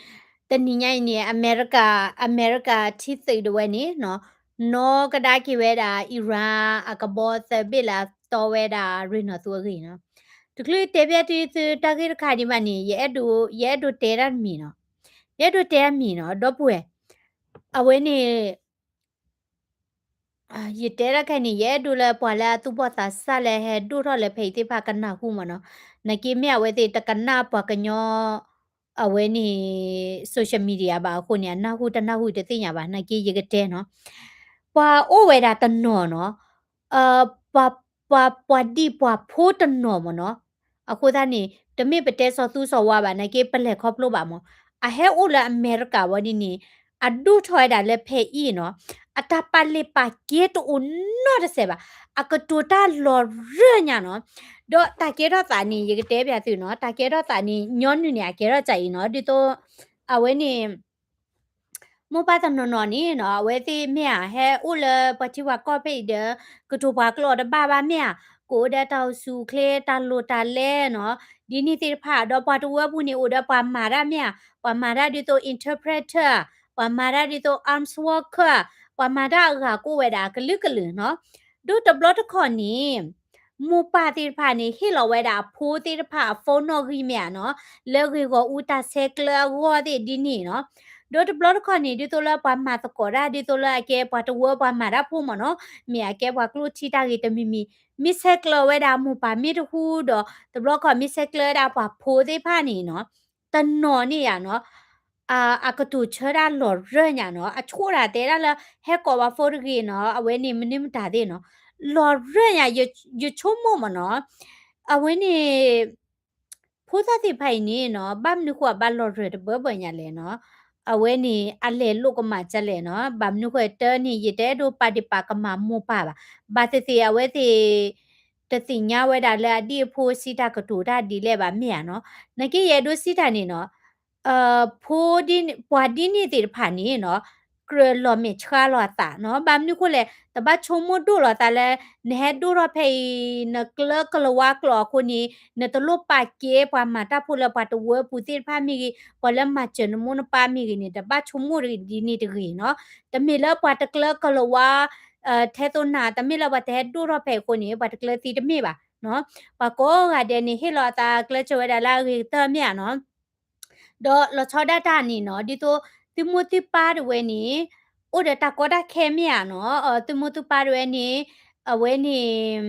တနံၤညါအံၤန့ၣ် အမဲရကၤ အမဲရကၤထံသုးဒၣ်ဝဲန့ၣ်နီၤ နီၣ်ကဒါက့ၤဝဲဒၣ် Iran အကဘီသၢဘ့ၣ်လၢအတီဝဲဒၣ်ရ့ၣ်နီၣ်သူအဂ့ၢ်နီၤ. တချုးတဲပျးသုတၢ်ဂ့ၢ်တခါဒံးဘၣ်န့ၣ် ယအဲၣ်ဒိး ယအဲၣ်ဒိးတဲတၢ်တမံၤနီၤ. ယအဲၣ်ဒိးတဲတၢ်တမံၤနီၤ ဒီပုၢ်ဝဲၢ် အဝဲန့ၣ် ယတဲတၢ်ခဲအံၤန့ၣ် ယအဲၣ်ဒိးလၢပှၤလၢအသူၣ်ဘီၣ်သးစၢ်လၢဟဲဒိၣ်ထီၣ်လၢဖဲအံၤသ့ၣ်တဖၣ်ကနၢ်ဟူမ့ၢ်နီၤ. နာ်က့မ့ၢ်အဝဲသ့ၣ်တကနၣ်ပှၤကညီ အဝဲန့ၣ် social media ဘၣ်အဃိန့ၣ် အနၢ်ဟူတနၢ်ဟူတသ့ၣ်ညါဘၣ် နာ်က့ယကတဲနီၤ. ပှၤအိၣ်ဝဲဒၣ်တနီၤနီၤ ပှၤ ပှၤဒံၣ်ပှၤဖိတနီၤမ့ၢ်နီၤ. အဃိသတးန့ၣ် တမ့ၢ်ပတဲစီၤသူစီၤဝါဘၣ် နာ်က့ပလဲၤခီဖျိဘၣ်မ့ၢ် အဟဲအိၣ်လၢအမဲရကၤဝဲဒ်န့ၣ် အဒိၣ်ထီၣ်ဝဲဒၣ်လၢဖဲအံၤနီၤ အတၢ်ပာ်လ့ပာ်ကဲတအိၣ်နီတစဲးဘၣ်. အကတိၤတၢ်လီၤရၢၢ်ညါနီၤ. ဒီးတၢ်ကဲထီၣ်သးန့ၣ် ယကတဲပျးသုနီၤ တၢ်ကဲထီၣ်သးန့ၣ် ညီနုၢ်န့ၣ် အကဲထီၣ်ကၢ်အံၤနီၤ ဒ်သိး အဝဲန့ၣ် မိၢ်ပၢ်တနီၤနီၤန့ၣ်နီၤ အဝဲသ့ၣ်မ့ၢ်ဧါ ဟဲအိၣ်လၢပှၤထံပှၤကီၢ်ဖဲအံၤဒီး ကတိၤပှၤကျိာ်တဘၣ်ဘၣ်မ့ၢ်ဧါ, ကအိၣ်ဒီးတၢ်အိၣ်ဆူၣ်အိၣ်ချ့ တၢ်လိၤတၢ်လဲနီၤ, ဒ်န့ၣ်သ့ၣ်တဖၣ် ဒီးပှၤတဝၢပူၤန့ၣ် အိၣ်ဒီးပှၤမၤတၢ်မ့ၢ်ဧါ, ပှၤမၤတၢ်ဒ်သိး interpreter ပှၤမၤတၢ်ဒ်သိး arms worker ပှၤမၤတၢ်အဂၤကအိၣ်ဝဲဒၣ်ကလုာ်ကလုာ်နီၤ. ဒီးတဘျီတခီၣ်န့ၣ် မိၢ်ပၢ်သ့ၣ်တဖၣ်န့ၣ် ဟ့ၣ်လီၤဝဲဒၣ်အဖိသ့ၣ်တဖၣ်အ phone နီၣ်ဂံၢ်မ့ၢ်ဧါနီၤ, လၢဂ့ၢ်ဂီၢ်အူတၢ်ဆဲးကျၢအဂီၢ်သ့ၣ်ဒ်န့ၣ်နီၤ. ဒီးတဘျီတခီၣ်န့ၣ် ဒ်သိးလၢပှၤမၤသကိးတၢ် ဒ်သိးလၢအကဲပှၤတဝၢပှၤမၤတၢ်ဖိမ့ၢ်နီၤ, မ့ၢ်အကဲပှၤကျိၣ်ထံတၢ်ဂ့ၤတမံၤမံၤ, မ့ၢ်ဆဲးကျၢဝဲဒၣ်မိၢ်ပၢ်မ့ၢ်တဟူဒီး တဘျီခီၣ်မ့ၢ်ဆဲးကျၢဝဲဒၣ်ပှၤဖိသ့ၣ်တဖၣ်န့ၣ်နီၤ, တနီၤန့ၣ်ဧါနီၤ အကတိၤဆၢတၢ်လီၤရၢၢ်ညါနီၤ, အဆိကတၢၢ်တဲဒၣ်လၢ ဟဲကိးပှၤဖိတဂ့ၤနီၤ, အဝဲန့ၣ်မနုၤမတၤသ့ၣ်နီၤ, လီၤရၢၢ်ညါ ယဆိကမိၣ်မ့ၢ်နီၤ, အဝဲန့ၣ် ဖိသၣ်သ့ၣ်တဖၣ်အံၤန့ၣ်နီၤ ဘၣ်မနုၤဃိအဘၣ်လီၤရၢၢ်တဘၢဘၢညါလဲၣ်နီၤ, အဝဲန့ၣ် အလဲၤလိာ်ကမၣ်ဒ်လဲၣ်နီၤ, ဘၣ်မနုၤဃိတၢ်န့ၣ် ယတအဲၣ်ဒိးပာ်ဒ့ၣ်ပာ်ကမၣ်မိၢ်ပၢ်ဘၣ်, ဘၣ်သ့ၣ်သ့ၣ်အဝဲသ့ၣ် တသ့ၣ်ညါဝဲဒၣ်လၢအဒံၣ်အဖိစံးတၢ်ကတိၤတၢ်ဒ်လဲၣ်ဘၣ်မ့ၢ်ဧါနီၤ, နာ်က့ယအဲၣ်ဒိးစံးတၢ်န့ၣ်နီၤ ဖိဒ် ပှၤဒ်န့ၣ်သ့ၣ်တဖၣ်န့ၣ်နီၤ, အကြၢးလီၤမဲာ်ဆှးလီၤအသးနီၤ. ဘၣ်မနုၤအဃိလဲၣ်, တဘၣ်ဆိကမိၣ်ဒိၣ်လီၤသးလၢ နဟဲဒိၣ်ထီၣ်ဖဲအံၤ နကျၢကလၤဝါကျိာ်အဃိန့ၣ် နတလိၣ်ပာ်ကဲပှၤမၤတၢ်ဖိလၢပှၤတဝၢပူၤသ့ၣ်တဖၣ်မ့ၢ်ဂ့ၤ, ပှၤလၢမၤစၢၤနမိၢ်နပၢ်မ့ၢ်ဂ့ၤန့ၣ် တဘၣ်ဆိကမိၣ်ဒ်န့ၣ်တဂ့ၤနီၤ. တမ့ၢ်လၢပှၤတကျၢကလၤဝါ ထဲသိးနၤ တမ့ၢ်လၢပှၤတဟဲဒိၣ်ထီၣ်ဖဲအံၤအဃိန့ၣ် ပှၤတကျၢသံတမ့ၢ်ဘၣ်နီၤ. ပှၤကိးဂၤဒဲးန့ၣ် ဟ့ၣ်လီၤအသးကျဲးစၢးဝဲဒၣ်လၢအဂ့ၤကတၢၢ်မ့ၢ်ဧါနီၤ. ဒီးလီၤဆီဒၣ်တၢ်န့ၣ်နီၤ ဒ်သိးသုမိၢ်သုပၢ်တဝဲန့ၣ် အိၣ်ဒီးတၢ်ကီတၢ်ခဲမ့ၢ်ဧါနီၤ. သုမိၢ်သုပၢ်တဝဲန့ၣ် အဝဲန့ၣ်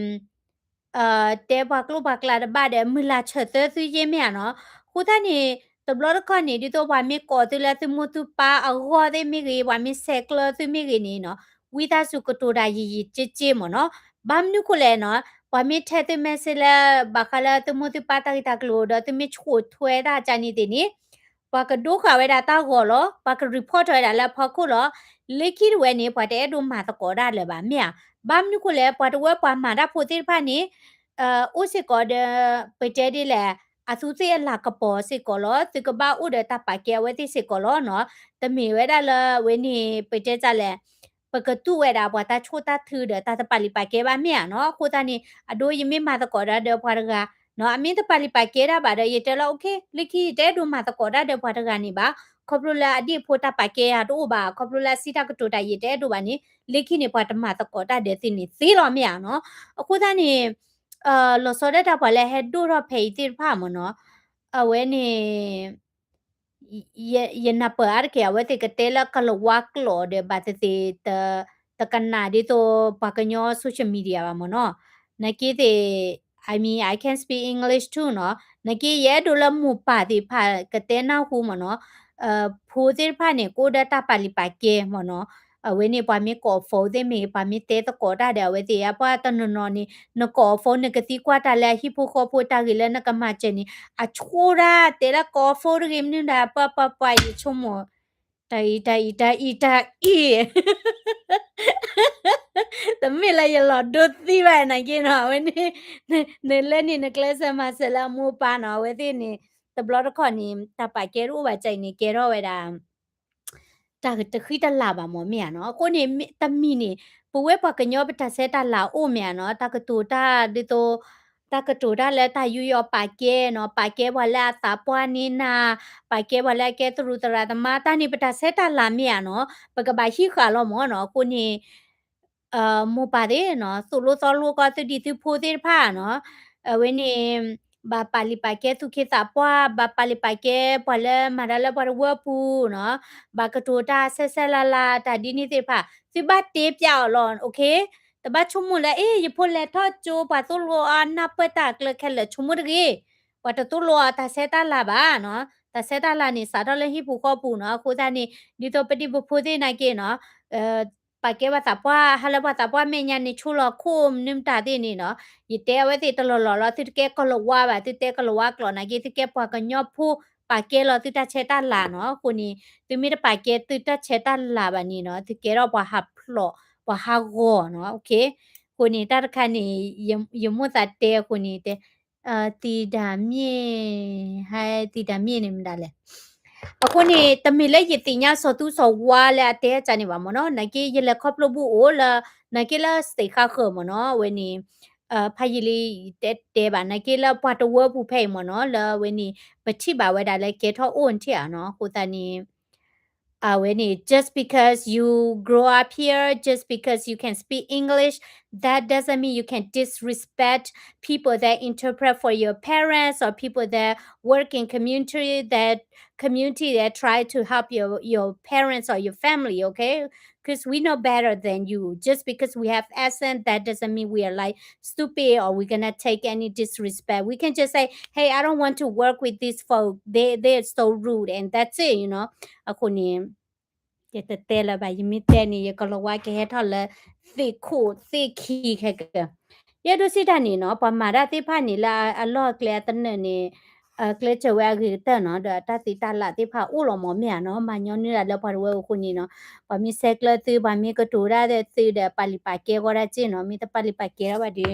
တဲပှၤကျိာ်ပှၤကျဲတဘၣ်ဒီး မုၢ်လၢ်ဆၢသၢသုယ့ၢ်မ့ၢ်ဧါနီၤ. အဃိသတးန့ၣ် တဘျီတခီၣ်န့ၣ် ဒ်သိးပှၤမ့ၢ်ကိးသုလၢသုမိၢ်သုပၢ်အဂီၢ်သ့ၣ်မ့ၢ်ဂ့ၤ, ပှၤမ့ၢ်ဆဲးကျၢသုမ့ၢ်ဂ့ၤန့ၣ်နီၤ, ဝံသးစူၤကတိၤတၢ်ယံာ်ယံာ်က့က့မ့ၢ်နီၤ. ဘၣ်မနုၤအဃိလဲၣ်နီၤ, ပှၤမ့ၢ်ထဲသု message လၢ ဘၣ်ဃးလၢသုမိၢ်သုပၢ်တၢ်ဂ့ၢ်တၢ်ကျိၤဒီး သုမ့ၢ်ဆှိးထွဲတၢ်ကန့ၣ်သ့ၣ်န့ၣ် ပှၤကဒိဃာ်ဝဲဒၣ်တၢ်ဂီၤလီၤ, ပှၤက report ထီၣ်ဝဲဒၣ်လၢအဖီခိၣ်လီၤ. လၢခံတဝဲန့ၣ် ပှၤတအဲၣ်ဒိးမၤသကိးတၢ်လၢၤဘၣ်မ့ၢ်ဧါ. ဘၣ်မနုၤအဃိလဲၣ်, ပှၤတဝၢပှၤမၤတၢ်ဖိသ့ၣ်တဖၣ်န့ၣ် အိၣ်စ့ၢ်ကီးဒီး ပတဲဒ်လဲၣ်, အသူးသ့ၣ်အလၤကပီၤစ့ၢ်ကီးလီၤ. သုကဘၣ်အိၣ်ဒီးတၢ်ပာ်ကဲအဝဲသ့ၣ်စ့ၢ်ကီးလီၤနီၤ. တမ့ၢ်ဝဲဒၣ်လၢအဝဲန့ၣ် ပတဲဒ်လဲၣ်, ပကတူၢ်ဝဲဒၣ်ပှၤတၢ်ဆိၣ်တၢ်ထုဒီးတၢ်တပာ်လုၢ်ပာ်ကဲဘၣ်မ့ၢ်ဧါနီၤ. အဃိသတးန့ၣ် အဒိ ယမ့ၢ်မၤသကိးတၢ်ဒီးပှၤတဂၤနီၤ, အမ့ၢ်တပာ်လုၢ်ပာ်ကဲတၢ်ဘၣ်ဒီး ယတဲလီၤ okay, လၢခံယတအဲၣ်ဒိးမၤသကိးတၢ်ဒီးပှၤတဂၤန့ၣ်ဘၣ်. ခီဖျိလၢအဒ့ၣ်ဖိတၢ်ပာ်ကဲယၤတအိၣ်ဘၣ်, ခီဖျိလၢအစံးတၢ်ကတိၤတၢ်ယတအဲၣ်ဒိးဘၣ်န့ၣ် လၢခံန့ၣ် ပှၤတမၤသကိးတၢ်ဒီးသုန့ၣ်သ့လီၤမ့ၢ်ဧါနီၤ. အဃိသတးန့ၣ် လီၤဆီဒၣ်တၢ်ပှၤလၢဟဲဒိၣ်ထီၣ်ဖဲအံၤသ့ၣ်တဖၣ်မ့ၢ်နီၤ, အဝဲန့ၣ် ယနၢ်ပၢၢ်အါတက့ၢ် အဝဲသ့ၣ်ကတဲလၢကလၤဝါကျိာ်ဒီး ဘၣ်သ့ၣ်သ့ၣ် တကနၣ်ဒ်သိးပှၤကညီ social media ဘၣ်မ့ၢ်နီၤ. နာ်က့သ့ၣ် I mean, I can speak English too နီၤ. နာ်က့ ယအဲၣ်ဒိးလၢမိၢ်ပၢ်သ့ၣ်တဖၣ်ကတဲနၢ်ဟူမ့ၢ်နီၤ, ဖိသ့ၣ်တဖၣ်န့ၣ် ကအိၣ်ဒီးတၢ်ပာ်လုၢ်ပာ်ကဲမ့ၢ်နီၤ. အဝဲန့ၣ် ပှၤမ့ၢ်ကိး phone သ့ၣ်မ့ၢ်ဂ့ၤ, ပှၤမ့ၢ်တဲသကိးတၢ်ဒီးအဝဲသ့ၣ် အပှၤတနီၤနီၤန့ၣ် နကိး phone နကသံကွၢ်တၢ်လၢအဟံၣ်ဖိဃီဖိတၢ်ဂ့ၢ်လၢနကမၤစၢၤန့ၣ် အဆိဒၣ်တဲလၢကိး phone တဂ့ၤ မနုၤဒၣ် ပှၤပှၤပှၤ ယဆိကမိၣ် တၢ်အံၤ တၢ်အံၤ တၢ်အံၤ တမ့ၢ်လၢယလီၤဒိသံဘၣ်နာ်က့နီၤ, အဝဲန့ၣ် နလဲၤန့ၣ် နကျဲးစၢးမၤစၢၤလၢအမိၢ်ပၢ်နီၤ, အဝဲသ့ၣ်န့ၣ် တဘျီတခီၣ်န့ၣ် တၢ်ပာ်ကဲတအိၣ်ဘၣ်ကၢ်အံၤန့ၣ် ကဲထီၣ်ဝဲဒၣ် တၢ်တဃံတလၤဘၣ်မ့ၢ်မ့ၢ်ဧါနီၤ. အဃိန့ၣ် တမံၤန့ၣ် ပဝဲပှၤကညီပတၢ်ဆဲးတၢ်လၤအိၣ်မ့ၢ်ဧါနီၤ, တၢ်ကတိၤတၢ်ဒ်သိး တၢ်ကတိၤတၢ်လၢတၢ်ယူးယီၣ်ပာ်ကဲနီၤ, ပာ်ကဲပှၤလၢအသးပှၢ်န့ၢ်နၤ, ပာ်ကဲပှၤလၢအကဲသရူးသရၣ်သမါ, တၢ်န့ၣ်ပတၢ်ဆဲးတၢ်လၤမ့ၢ်ဧါနီၤ, ပကဘၣ်ဟံးဃာ်လီၤမ့ၢ်နီၤ. အဃိန့ၣ် မိၢ်ပၢ်သ့ၣ်နီၤ သိၣ်လိသီလိကီၢ်သုဒံၣ်သုဖိသ့ၣ်တဖၣ်နီၤ, အဝဲန့ၣ် ဘၣ်ပာ်လုၢ်ပာ်ကဲသူၣ်က့သးပှၢ်, ဘၣ်ပာ်လုၢ်ပာ်ကဲပှၤလၢမၤတၢ်လၢပှၤတဝၢပူၤနီၤ, ဘၣ်ကတိၤတၢ်ဆဲးဆဲးလၤလၤ တၢ်ဒ်န့ၣ်သ့ၣ်တဖၣ် သုဘၣ်တဲပျးအီၤလီၤ, okay? တဘၣ်ဆိကမိၣ်လၢ အ့ ယဖိလဲၤထီၣ်ကၠိ ပှၤသိၣ်လိအီၤနၢ်ပၢၢ်တၢ်ကျၢခဲလၢာ် ဆိကမိၣ်တဂ့ၤ, ပှၤတသိၣ်လိအီၤတၢ်ဆဲးတၢ်လၤဘၣ်နီၤ, တၢ်ဆဲးတၢ်လၤန့ၣ် စးထီၣ်လၢဟံၣ်ပူၤဃီပူၤနီၤ. အဃိသတးန့ၣ် ဒ်သိးပဒံၣ်ပဖိသ့ၣ်နာ်က့နီၤ ပာ်ကဲပှၤသးပှၢ် ဟါလၢပှၤသးပှၢ်မဲာ်ညါန့ၣ် ဆိလီၤခိၣ်မနုၤမတၤသ့ၣ်န့ၣ်နီၤ, ယတဲအဝဲသ့ၣ်တလီၢ်လီၢ်လီၤ, သုတကဲကလၤဝါဘၣ်, သုတဲကလၤဝါကျိာ်နာ်က့ သုကဲပှၤကညီဖိ ပာ်ကဲလီၤသုတၢ်ဆဲးတၢ်လၤနီၤ. အဃိန့ၣ် သုမ့ၢ်တပာ်ကဲသုတၢ်ဆဲးတၢ်လၤဘၣ်န့ၣ်နီၤ သုကဲထီၣ်ပှၤဟးဖျိး ပှၤဟးဂီၤနီၤ, okay? အဃိန့ၣ် တၢ်တခါန့ၣ် ယမိၢ်သးတဲအဃိန့ၣ်တဲ သံဒၣ်မ့ၢ် ဟဲသံဒၣ်မ့ၢ်န့ၣ်မတၤလဲၣ်. အဃိန့ၣ် တမ့ၢ်လၢယသ့ၣ်ညါစီၤသူစီၤဝါလၢအတဲအကၢ်န့ၣ်ဘၣ်မ့ၢ်နီၤ, နာ်က့ယလဲၤခီဖျိဘူးအိၣ်လၢ နာ်က့လၢ state ဃါဃၢၤမ့ၢ်နီၤ, အဝဲန့ၣ် ဖးယံာ်လံ တဲတဲဘၣ် နာ်က့လၢပှၤတဝၢပူၤဖဲအံၤမ့ၢ်နီၤ, လၢအဝဲန့ၣ် ပထံၣ်ဘၣ်ဝဲဒၣ်လၢကဲထီၣ်အိၣ်နထံၣ်ဧါနီၤ, အဃိသတးန့ၣ် အဝဲန့ၣ် just because you grow up here, just because you can speak English, that doesn't mean you can disrespect people that interpret for your parents or people that work in community that community that try to help your your parents or your family, okay? Because we know better than you. Just because we have accent, that doesn't mean we are like stupid or we're gonna take any disrespect. We can just say, hey, I don't want to work with these folks. They they're so rude, and that's it, you know. အဃိန့ၣ် ယတတဲလၢၤဘၣ်, ယမ့ၢ်တဲန့ၣ် ယကလၤဝါကဟဲထီၣ်လၢ သ့ၣ်ခိၣ်သ့ၣ်ခံခဲကၢ, ယအဲၣ်ဒိးစံးတၢ်န့ၣ်နီၤ, ပှၤမၤတၢ်သ့ၣ်တဖၣ်န့ၣ် လၢအလီၢ်အကျဲအသနၢၣ်န့ၣ် ကျဲးစၢးဝဲအဂ့ၤကတၢၢ်နီၤ, ဒီးတၢ်သ့တၢ်လၤသ့ၣ်တဖၣ်အိၣ်လီၤမ့ၢ်မ့ၢ်ဧါနီၤ, မၤညီနုၢ်ဒၣ်လၢပှၤတဝၢပူၤအဃိန့ၣ်နီၤ, ပှၤမ့ၢ်ဆဲးကျၢသု ပှၤမ့ၢ်ကတိၤတၢ်ဒီးသုဒီး ပာ်လုၢ်ပာ်ကဲဂီၢ်ဒၣ်စ့ၢ်နီၤ, မ့ၢ်တပာ်လုၢ်ပာ်ကဲဒၣ်ဘၣ်ဒီး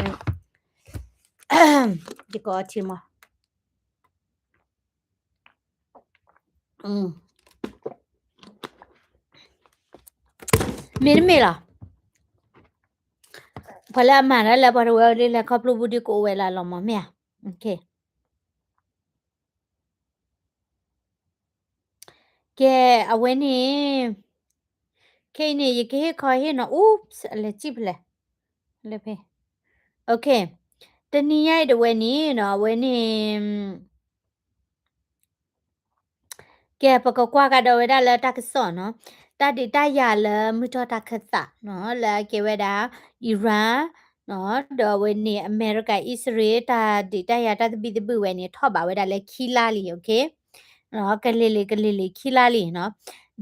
ယကအီထံမး အ အ မ့တမ့ၢ်လီၤ. ပှၤလၢအမၤတၢ်လၢပှၤတဝၢဒ်လဲၣ် ခီဖျိပူၤဒ်ကအိၣ်ဝဲလၢအလီၤမၢ်မ့ၢ်ဧါ. ကဲ, အဝဲန့ၣ်, ခဲအံၤန့ၣ် ယကဟ့ၣ်ခီဟ့ၣ်နီၤ, oops, အလဲၤစံၣ်ဖဲလဲၣ်, လၢဖဲ, တနံၤညါအံၤတဝဲန့ၣ်နီၤ, အဝဲန့ၣ် ကဲ ပကကွၢ်ကဒီးဝဲဒၣ်လၢတၢ်ကစီၣ်နီၤ, တၢ်ဒုးတၢ်ယၤလၢမုၢ်ထီၣ်တၢ်ခၢၣ်သးနီၤ, လၢအကဲဝဲဒၣ် Iran နီၤ, ဒီးအဝဲန့ၣ် အမဲရကၤ အံၣ်စရ့လး တၢ်ဒုးတၢ်ယၤတၢ်သဘံၣ်သဘုၣ်ဝဲန့ၣ် ထီၣ်ဘးဝဲဒၣ်လၢခံလါလံ, okay, ကလံၤလံၤ ကလံၤလံၤ ခံလါလံနီၤ,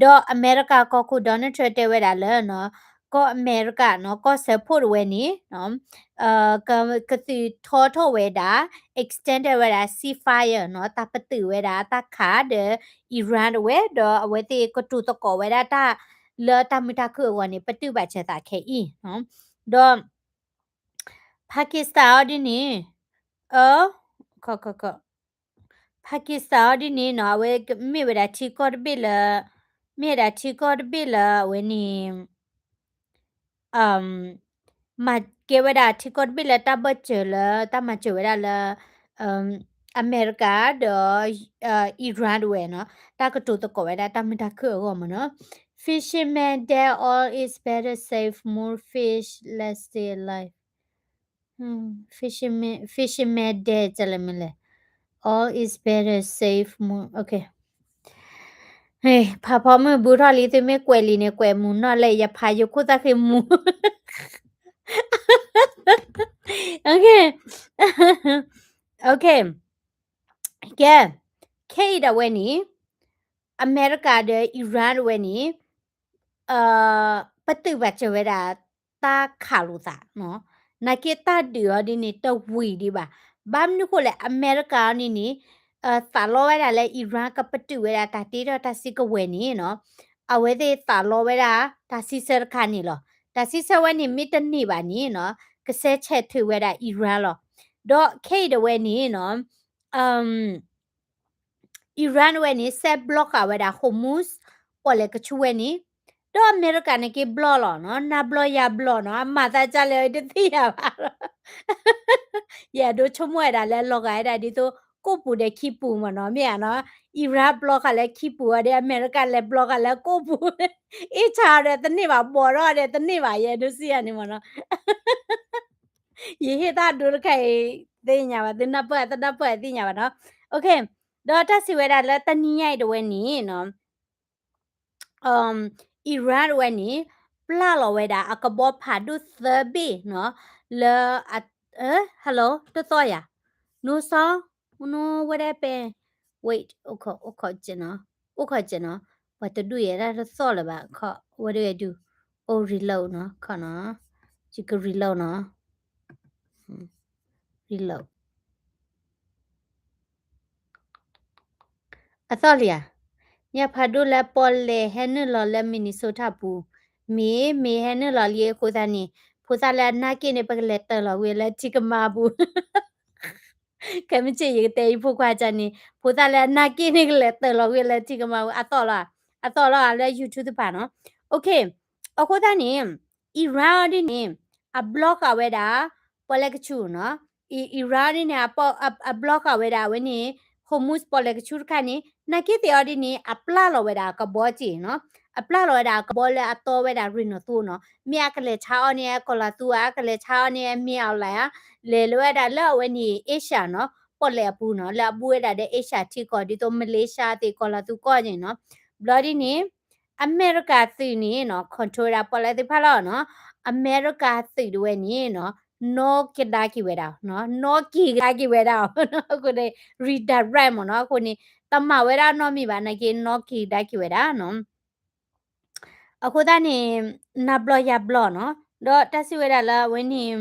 ဒီးအမဲရကၤကီၢ်ခိၣ် Donald Trump တဲဝဲဒၣ်လၢ ကီၢ်အမဲရကၤနီၤ, ကီၢ်စၢဖှိၣ်တဝဲန့ၣ် ကသုးထီထီၣ်ဝဲဒၣ် extend ဝဲဒၣ် ceasefire နီၤ, တၢ်ပတုာ်ဝဲဒၣ်တၢ်ခးဒီး Iran တဝဲ, ဒီးအဝဲသ့ၣ်ကတိၤသကိးဝဲဒၣ်တၢ် လၢတၢ်မုာ်တၢ်ခုၣ်အဂီၢ်န့ၣ် ပတုာ်ဘၣ်စၢၤသးခဲအံၤ, ဒီး Pakistan အီၤဒ်န့ၣ်, အ, Pakistan အီၤဒ်န့ၣ်နီၤ, အဝဲမ့ၢ်ဝဲဒၣ်ထံကီၢ်တဘ့ၣ်လၢ, မ့ၢ်ဝဲဒၣ်ထံကီၢ်တဘ့ၣ်လၢအဝဲန့ၣ် မၤကဲဝဲဒၣ်ထံကီၢ်တဘ့ၣ်လၢတၢ်ဘၢၣ်စၢၤလၢ တၢ်မၤစၢၤဝဲဒၣ်လၢ အမဲရကၤဒီး Iran တဝဲနီၤ, တၢ်ကတိၤသကိးဝဲဒၣ်တၢ်မုာ်တၢ်ခုၣ်အဂီၢ်မ့ၢ်နီၤ, Fishermen dead, all is better, save more fish, let's stay alive. Fishermen, fishermen dead လဲၣ်မ့ၢ်လဲၣ်, all is better, save more, okay. ဖးဖီမုၢ်ဘူးထီၣ်လံ သုမ့ၢ်ကွဲးလံန့ၣ် ကွဲးမုာ်နီၢ်လဲၣ်, ယဖးယခိၣ်သၣ်ဃ့မူ okay, okay, ကဲ, ခဲအံၤဒၣ်ဝဲန့ၣ် အမဲရကၤဒီး Iran တဝဲန့ၣ် ပတုာ်ဘၣ်စၢၤဝဲဒၣ် တၢ်ခးလိာ်သးနီၤ, နာ်က့တၢ်ဒုးအီၤဒ်န့ၣ် တဝံၤဒံးဘၣ်, ဘၣ်မနုၤဃိလဲၣ် အမဲရကၤအီၤဒ်န့ၣ် သးလီဝဲဒၣ်လၢ Iran ကပတုာ်ဝဲဒၣ်တၢ်တ့ထီၣ်တၢ်စုကဝဲၤန့ၣ်နီၤ, အဝဲသ့ၣ်သးလီဝဲဒၣ် တၢ်စံးဆၢတခါန့ၣ်လီၤ. တၢ်စံးဆၢဝဲန့ၣ် မ့ၢ်တန့ၢ်ဘၣ်န့ၣ်နီၤ, ကဆဲးဆဲးထုးဝဲဒၣ် Iran လီၤ. ဒီးခဲအံၤဒၣ်ဝဲန့ၣ်နီၤ Iran ဝဲန့ၣ် စဲး block ဃာ်ဝဲဒၣ် Hormuz ပီၣ်လဲၣ်ကဆူဝဲန့ၣ်, ဒီးအမဲရကၤန့ၣ်က့ block လီၤနီၤ, နၤ block ယၤ block နီၤ, အမၤသးဒ်လဲၣ်တသ့ၣ်ညါဘၣ်လီၤ. ယအဲၣ်ဒိးဆိကမိၣ်ဝဲဒၣ်လၢလီၤဂာ်ဝဲဒၣ်ဒ်သိး ကိၣ်ပူၤဒီးခံပူၤမ့ၢ်နီၤ, မ့ၢ်ဧါနီၤ, Iran block ဃာ်လၢခံပူၤအီၤဒီး အမဲရကၤလဲၤ block ဃာ်လၢကိၣ်ပူၤ, အ့ၣ်ဆါဒီးတန့ၢ်ဘၣ်, ဘီၣ်ထီၣ်ဒီးတန့ၢ်ဘၣ်, ယအဲၣ်ဒိးစံးယၤန့ၣ်မ့ၢ်နီၤ ယဟ့ၣ်တၢ်ဒိတခါအံၤ သ့ၣ်ညါဘၣ်, သုနၢ်ပၢၢ် တနၢ်ပၢၢ်သ့ၣ်ညါဘၣ်နီၤ. Okay, ဒီးတၢ်စံးဝဲဒၣ်လၢတနံၤညါအံၤတဝဲန့ၣ်နီၤ, Iran တဝဲန့ၣ် ပျၢ်လီၤဝဲဒၣ်အကဘီဖးဒိၣ်သၢဘ့ၣ်နီၤ, လၢ hello တသီၣ်ယၤ, နိစီ, နိဝဲဒၣ်ပဲ, wait, အိၣ်ခိး, အိၣ်ခိးက့နီၤ, အိၣ်ခိးက့နီၤ, ပှၤတဒူၣ်ယဲဒၣ်တသီၣ်လၢၤဘၣ်, ခီ what do I do? Oh, reload နီၤ, ခီနီၤ, ယက reload နီၤ, reload. အသီၣ်လံဧါ, ညၣ်ဖးဒိၣ်လၢပီၣ်လဲၣ်ဟဲနုာ်လီၤလၢ Minnesota ပူၤ, မ့ၢ် မ့ၢ်ဟဲနုာ်လီၤလံအဃိသတးန့ၣ် ဖိသၣ်လၢအနၢ်က့ၣ်န့ၣ် ပကလဲၤတၢၢ်လီၤကွံာ်လၢထံကမါပူၤ ခဲမုၢ်ဆ့ၣ်ယကတဲအံၤဖိခွါကန့ၣ် ဖိသၣ်လၢအနၢ်က့ၣ်န့ၣ်ကလဲၤတၢၢ်လီၤကွံာ်လၢထံကမါပူၤ အသီၣ်လီၤ, အသီၣ်လီၤလၢ YouTube တဖၣ်နီၤ, okay, အဃိသတးန့ၣ် Iran အီၤဒ်န့ၣ် အ block ဃာ်ဝဲဒၣ် ပီၣ်လဲၣ်ကဆူၣ်နီၤ, Iran အီၤဒ်န့ၣ် အ block ဃာ်ဝဲဒၣ်အဝဲန့ၣ် Hormuz ပီၣ်လဲၣ်ကဆူၣ်တခါန့ၣ် နာ်က့သ့ၣ်အီၤဒ်န့ၣ် အပျၢ်လီၤဝဲဒၣ်အကဘီက့ၢ်နီၤ, အပျၢ်လီၤဝဲဒၣ်အကဘီလၢအတီဝဲဒၣ်ရ့ၣ်နီၣ်သိနီၤ, မ့ၢ်အကလဲၤဆါအီၤန့ၣ် အကီၤလၤသူဧါ, အကလဲၤဆါအီၤန့ၣ် အမ့ၢ်အီၤလဲၣ်ဧါ, လဲၤလၢဝဲဒၣ်လၢအဝဲန့ၣ် Asia နီၤ, ပီၣ်လဲၣ်အပူၤနီၤ, လၢအဘူးဝဲဒၣ်ဒီး Asia ထံကီၢ် ဒ်သိး Malaysia သ့ၣ် ကီၤလၤသူကီၢ်န့ၣ်နီၤ, ဘျီဒ်န့ၣ် အမဲရကၤသုးန့ၣ်နီၤ control ဝဲဒၣ်ပီၣ်လဲၣ်သ့ၣ်တဖၣ်လီၤနီၤ, အမဲရကၤသုးတဝဲန့ၣ်နီၤ နီၣ်ကဒါက့ၤဝဲဒၣ်, နီၣ်က့ၤကဒါက့ၤဝဲဒၣ်အီၤ, အဃိန့ၣ် redirect မ့ၢ်နီၤ, အဃိန့ၣ် တမၤဝဲဒၣ်နီတမံၤဘၣ် နာ်က့နီၣ်က့ၤကဒါက့ၤဝဲဒၣ်နီၤ အဃိသတးန့ၣ် နၤဘျီယၤဘျီနီၤ, ဒီးတၢ်စံးဝဲဒၣ်လၢအဝဲန့ၣ်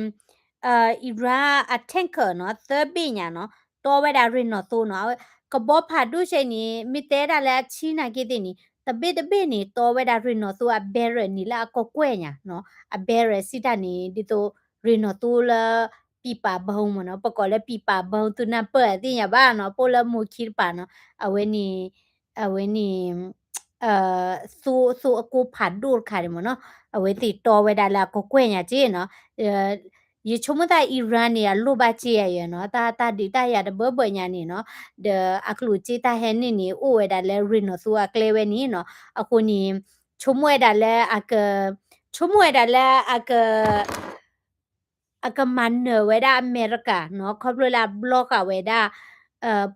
Iran အ tanker နီၤ သၢဘ့ၣ်ညါနီၤ တီဝဲဒၣ်ရ့ၣ်နီၣ်သိနီၤ, ကဘီဖးဒိၣ်စဲန့ၣ် မ့ၢ်တဲဒၣ်လၢအဆံနာ်က့သ့ၣ်န့ၣ် တဘ့ၣ်တဘ့ၣ်န့ၣ် တီဝဲဒၣ်ရ့ၣ်နီၣ်သိအ barrel န့ၣ်လၢအကကွဲၢ်ညါနီၤ, အ barrel စံးတၢ်န့ၣ် ဒ်သိးရ့ၣ်နီၣ်သိလၢ ပံာ်ပာ်ဘီမ့ၢ်နီၤ, ပကိးလၢပံာ်ပာ်ဘီ သုနၢ်ပၢၢ်သ့ၣ်ညါဘၣ်နီၤ, ပအိၣ်လၢမိၢ်ခံတပၤနီၤ, အဝဲန့ၣ် အဝဲန့ၣ် သိ သိအကိးဖးဒိၣ်တခါန့ၣ်မ့ၢ်နီၤ, အဝဲသ့ၣ်တီဝဲဒၣ်လၢအကကွဲၢ်ညါက့နီၤ. ယဆိကမိၣ်သး Iran န့ၣ် အလိၣ်ဘၣ်က့ယၤနီၤ, တၢ် တၢ်ဒုးတၢ်ယၤတဘၢဘၢညါန့ၣ်နီၤ, ဒီးအကျိၣ်စ့တၢ်ဟဲန့ၢ်န့ၣ် အိၣ်ဝဲဒၣ်လၢရ့ၣ်နီၣ်သိအကျဲဝဲန့ၣ်နီၤ. အဃိန့ၣ် ဆိကမိၣ်ဝဲဒၣ်လၢအက ဆိကမိၣ်ဝဲဒၣ်လၢအက အကမၤနၢၤဝဲဒၣ်အမဲရကၤနီၤ, ခီဖျိလၢအဘျီဃာ်ဝဲဒၣ်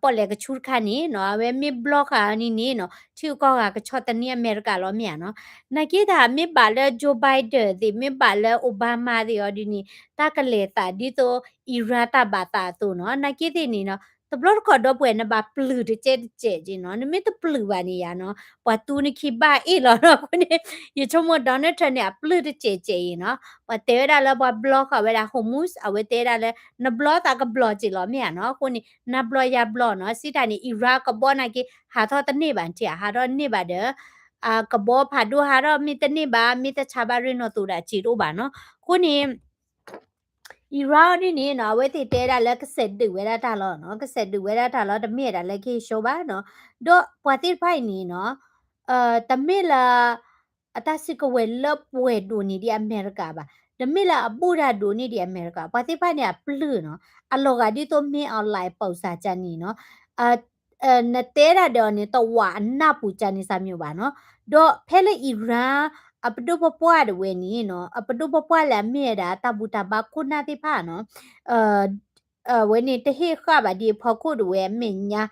ပီၣ်လဲၣ်ကဆူတခါန့ၣ်နီၤ, အဝဲမ့ၢ်ဘျီဃာ်န့ၣ်န့ၣ်နီၤ, ထံဂုၤကီၢ်ဂၤကဆီၣ်သနံးအမဲရကၤလီၤမ့ၢ်ဧါနီၤ. နာ်က့တၢ်မ့ၢ်ဘၣ်လၢ Joe Biden သ့ၣ် မ့ၢ်ဘၣ်လၢ Obama သ့ၣ်အီၤဒ်န့ၣ် တၢ်ကလဲၤသးဒ်သိး Iran တၢ်ဘၣ်သးအသိးနီၤ. နာ်က့သ့ၣ်န့ၣ်နီၤ, တဘျီတခီၣ်ဒီပုၢ်ဝဲၢ် နဘၣ်ပျုၢ်တကဲးတကဲးက့နီၤ, နမ့ၢ်တပျုၢ်ဘၣ်န့ၣ်ယၤနီၤ, ပှၤတူနခံဘၣ်အ့ၣ်လီၤနီၤ. အဃိန့ၣ် ယဆိကမိၣ် Donald Trump န့ၣ် အပျုၢ်တကဲးကဲးအံၤနီၤ, ပှၤတဲဝဲဒၣ်လၢပှၤဘျီဃာ်ဝဲဒၣ် Hormuz အဝဲတဲဝဲဒၣ်လၢ နဘျီသးကဘျီက့လီၤမ့ၢ်ဧါနီၤ. အဃိန့ၣ် နဘျီယၤဘျီနီၤ, စံးတၢ်န့ၣ် Iran ကဘီနာ်က့ ဟးထီၣ်တန့ၢ်ဘၣ်ထံၣ်ဧါ, ဟးထီၣ်တန့ၢ်ဘၣ်ဒီး အကဘီဖးဒိၣ်ဟးထီၣ်မ့ၢ်တန့ၢ်ဘၣ်, မ့ၢ်တဆါဘၣ်ရ့ၣ်နီၣ်သိးဒၣ်စ့တအိၣ်ဘၣ်နီၤ. အဃိန့ၣ် Iran ဒ်န့ၣ်နီၤ, အဝဲသ့ၣ်တဲဒၣ်လၢကစဲးဒုးဝဲဒၣ်တၢ်လီၤနီၤ, ကစဲးဒုးဝဲဒၣ်တၢ်လီၤ, တမ့ၢ်ဒၣ်လၢကဟ့ၣ်ဆှီဘၣ်နီၤ. ဒီးပှၤသ့ၣ်တဖၣ်အံၤန့ၣ်နီၤ, တမ့ၢ်လၢ အတၢ်စုကဝဲၤလၢပှဲၤဒိၣ်န့ၢ်ဒံးအမဲရကၤဘၣ်, တမ့ၢ်လၢအဘူးတၢ်ဒိၣ်န့ၢ်ဒံးအမဲရကၤ, ပှၤသ့ၣ်တဖၣ်န့ၣ်အပျုၢ်နီၤ, အလီၤဂာ်ဒ်သိးမ့ၢ် online ပိာ်စၢ်ကန့ၣ်နီၤ, နတဲဒၣ်ဒီးအီၤန့ၣ် တဝာ်အနၢ်ပူၤ ကန့ၣ်စၢ်မ့ၢ်ဘၣ်နီၤ. ဒီးဖဲလၢ Iran အပဒိၣ်ပပှၢ်တဝဲန့ၣ်နီၤ, အပဒိၣ်ပပှၢ်လၢအမ့ၢ်ဝဲဒၣ်တၢ်ဘူၣ်တၢ်ဘါခိၣ်နၢ်သ့ၣ်တဖၣ်နီၤ, အဝဲန့ၣ်တဟ့ၣ်ဃာ်ဘၣ်ဒ်အဖီခိၣ်တဝဲအမဲာ်ညါ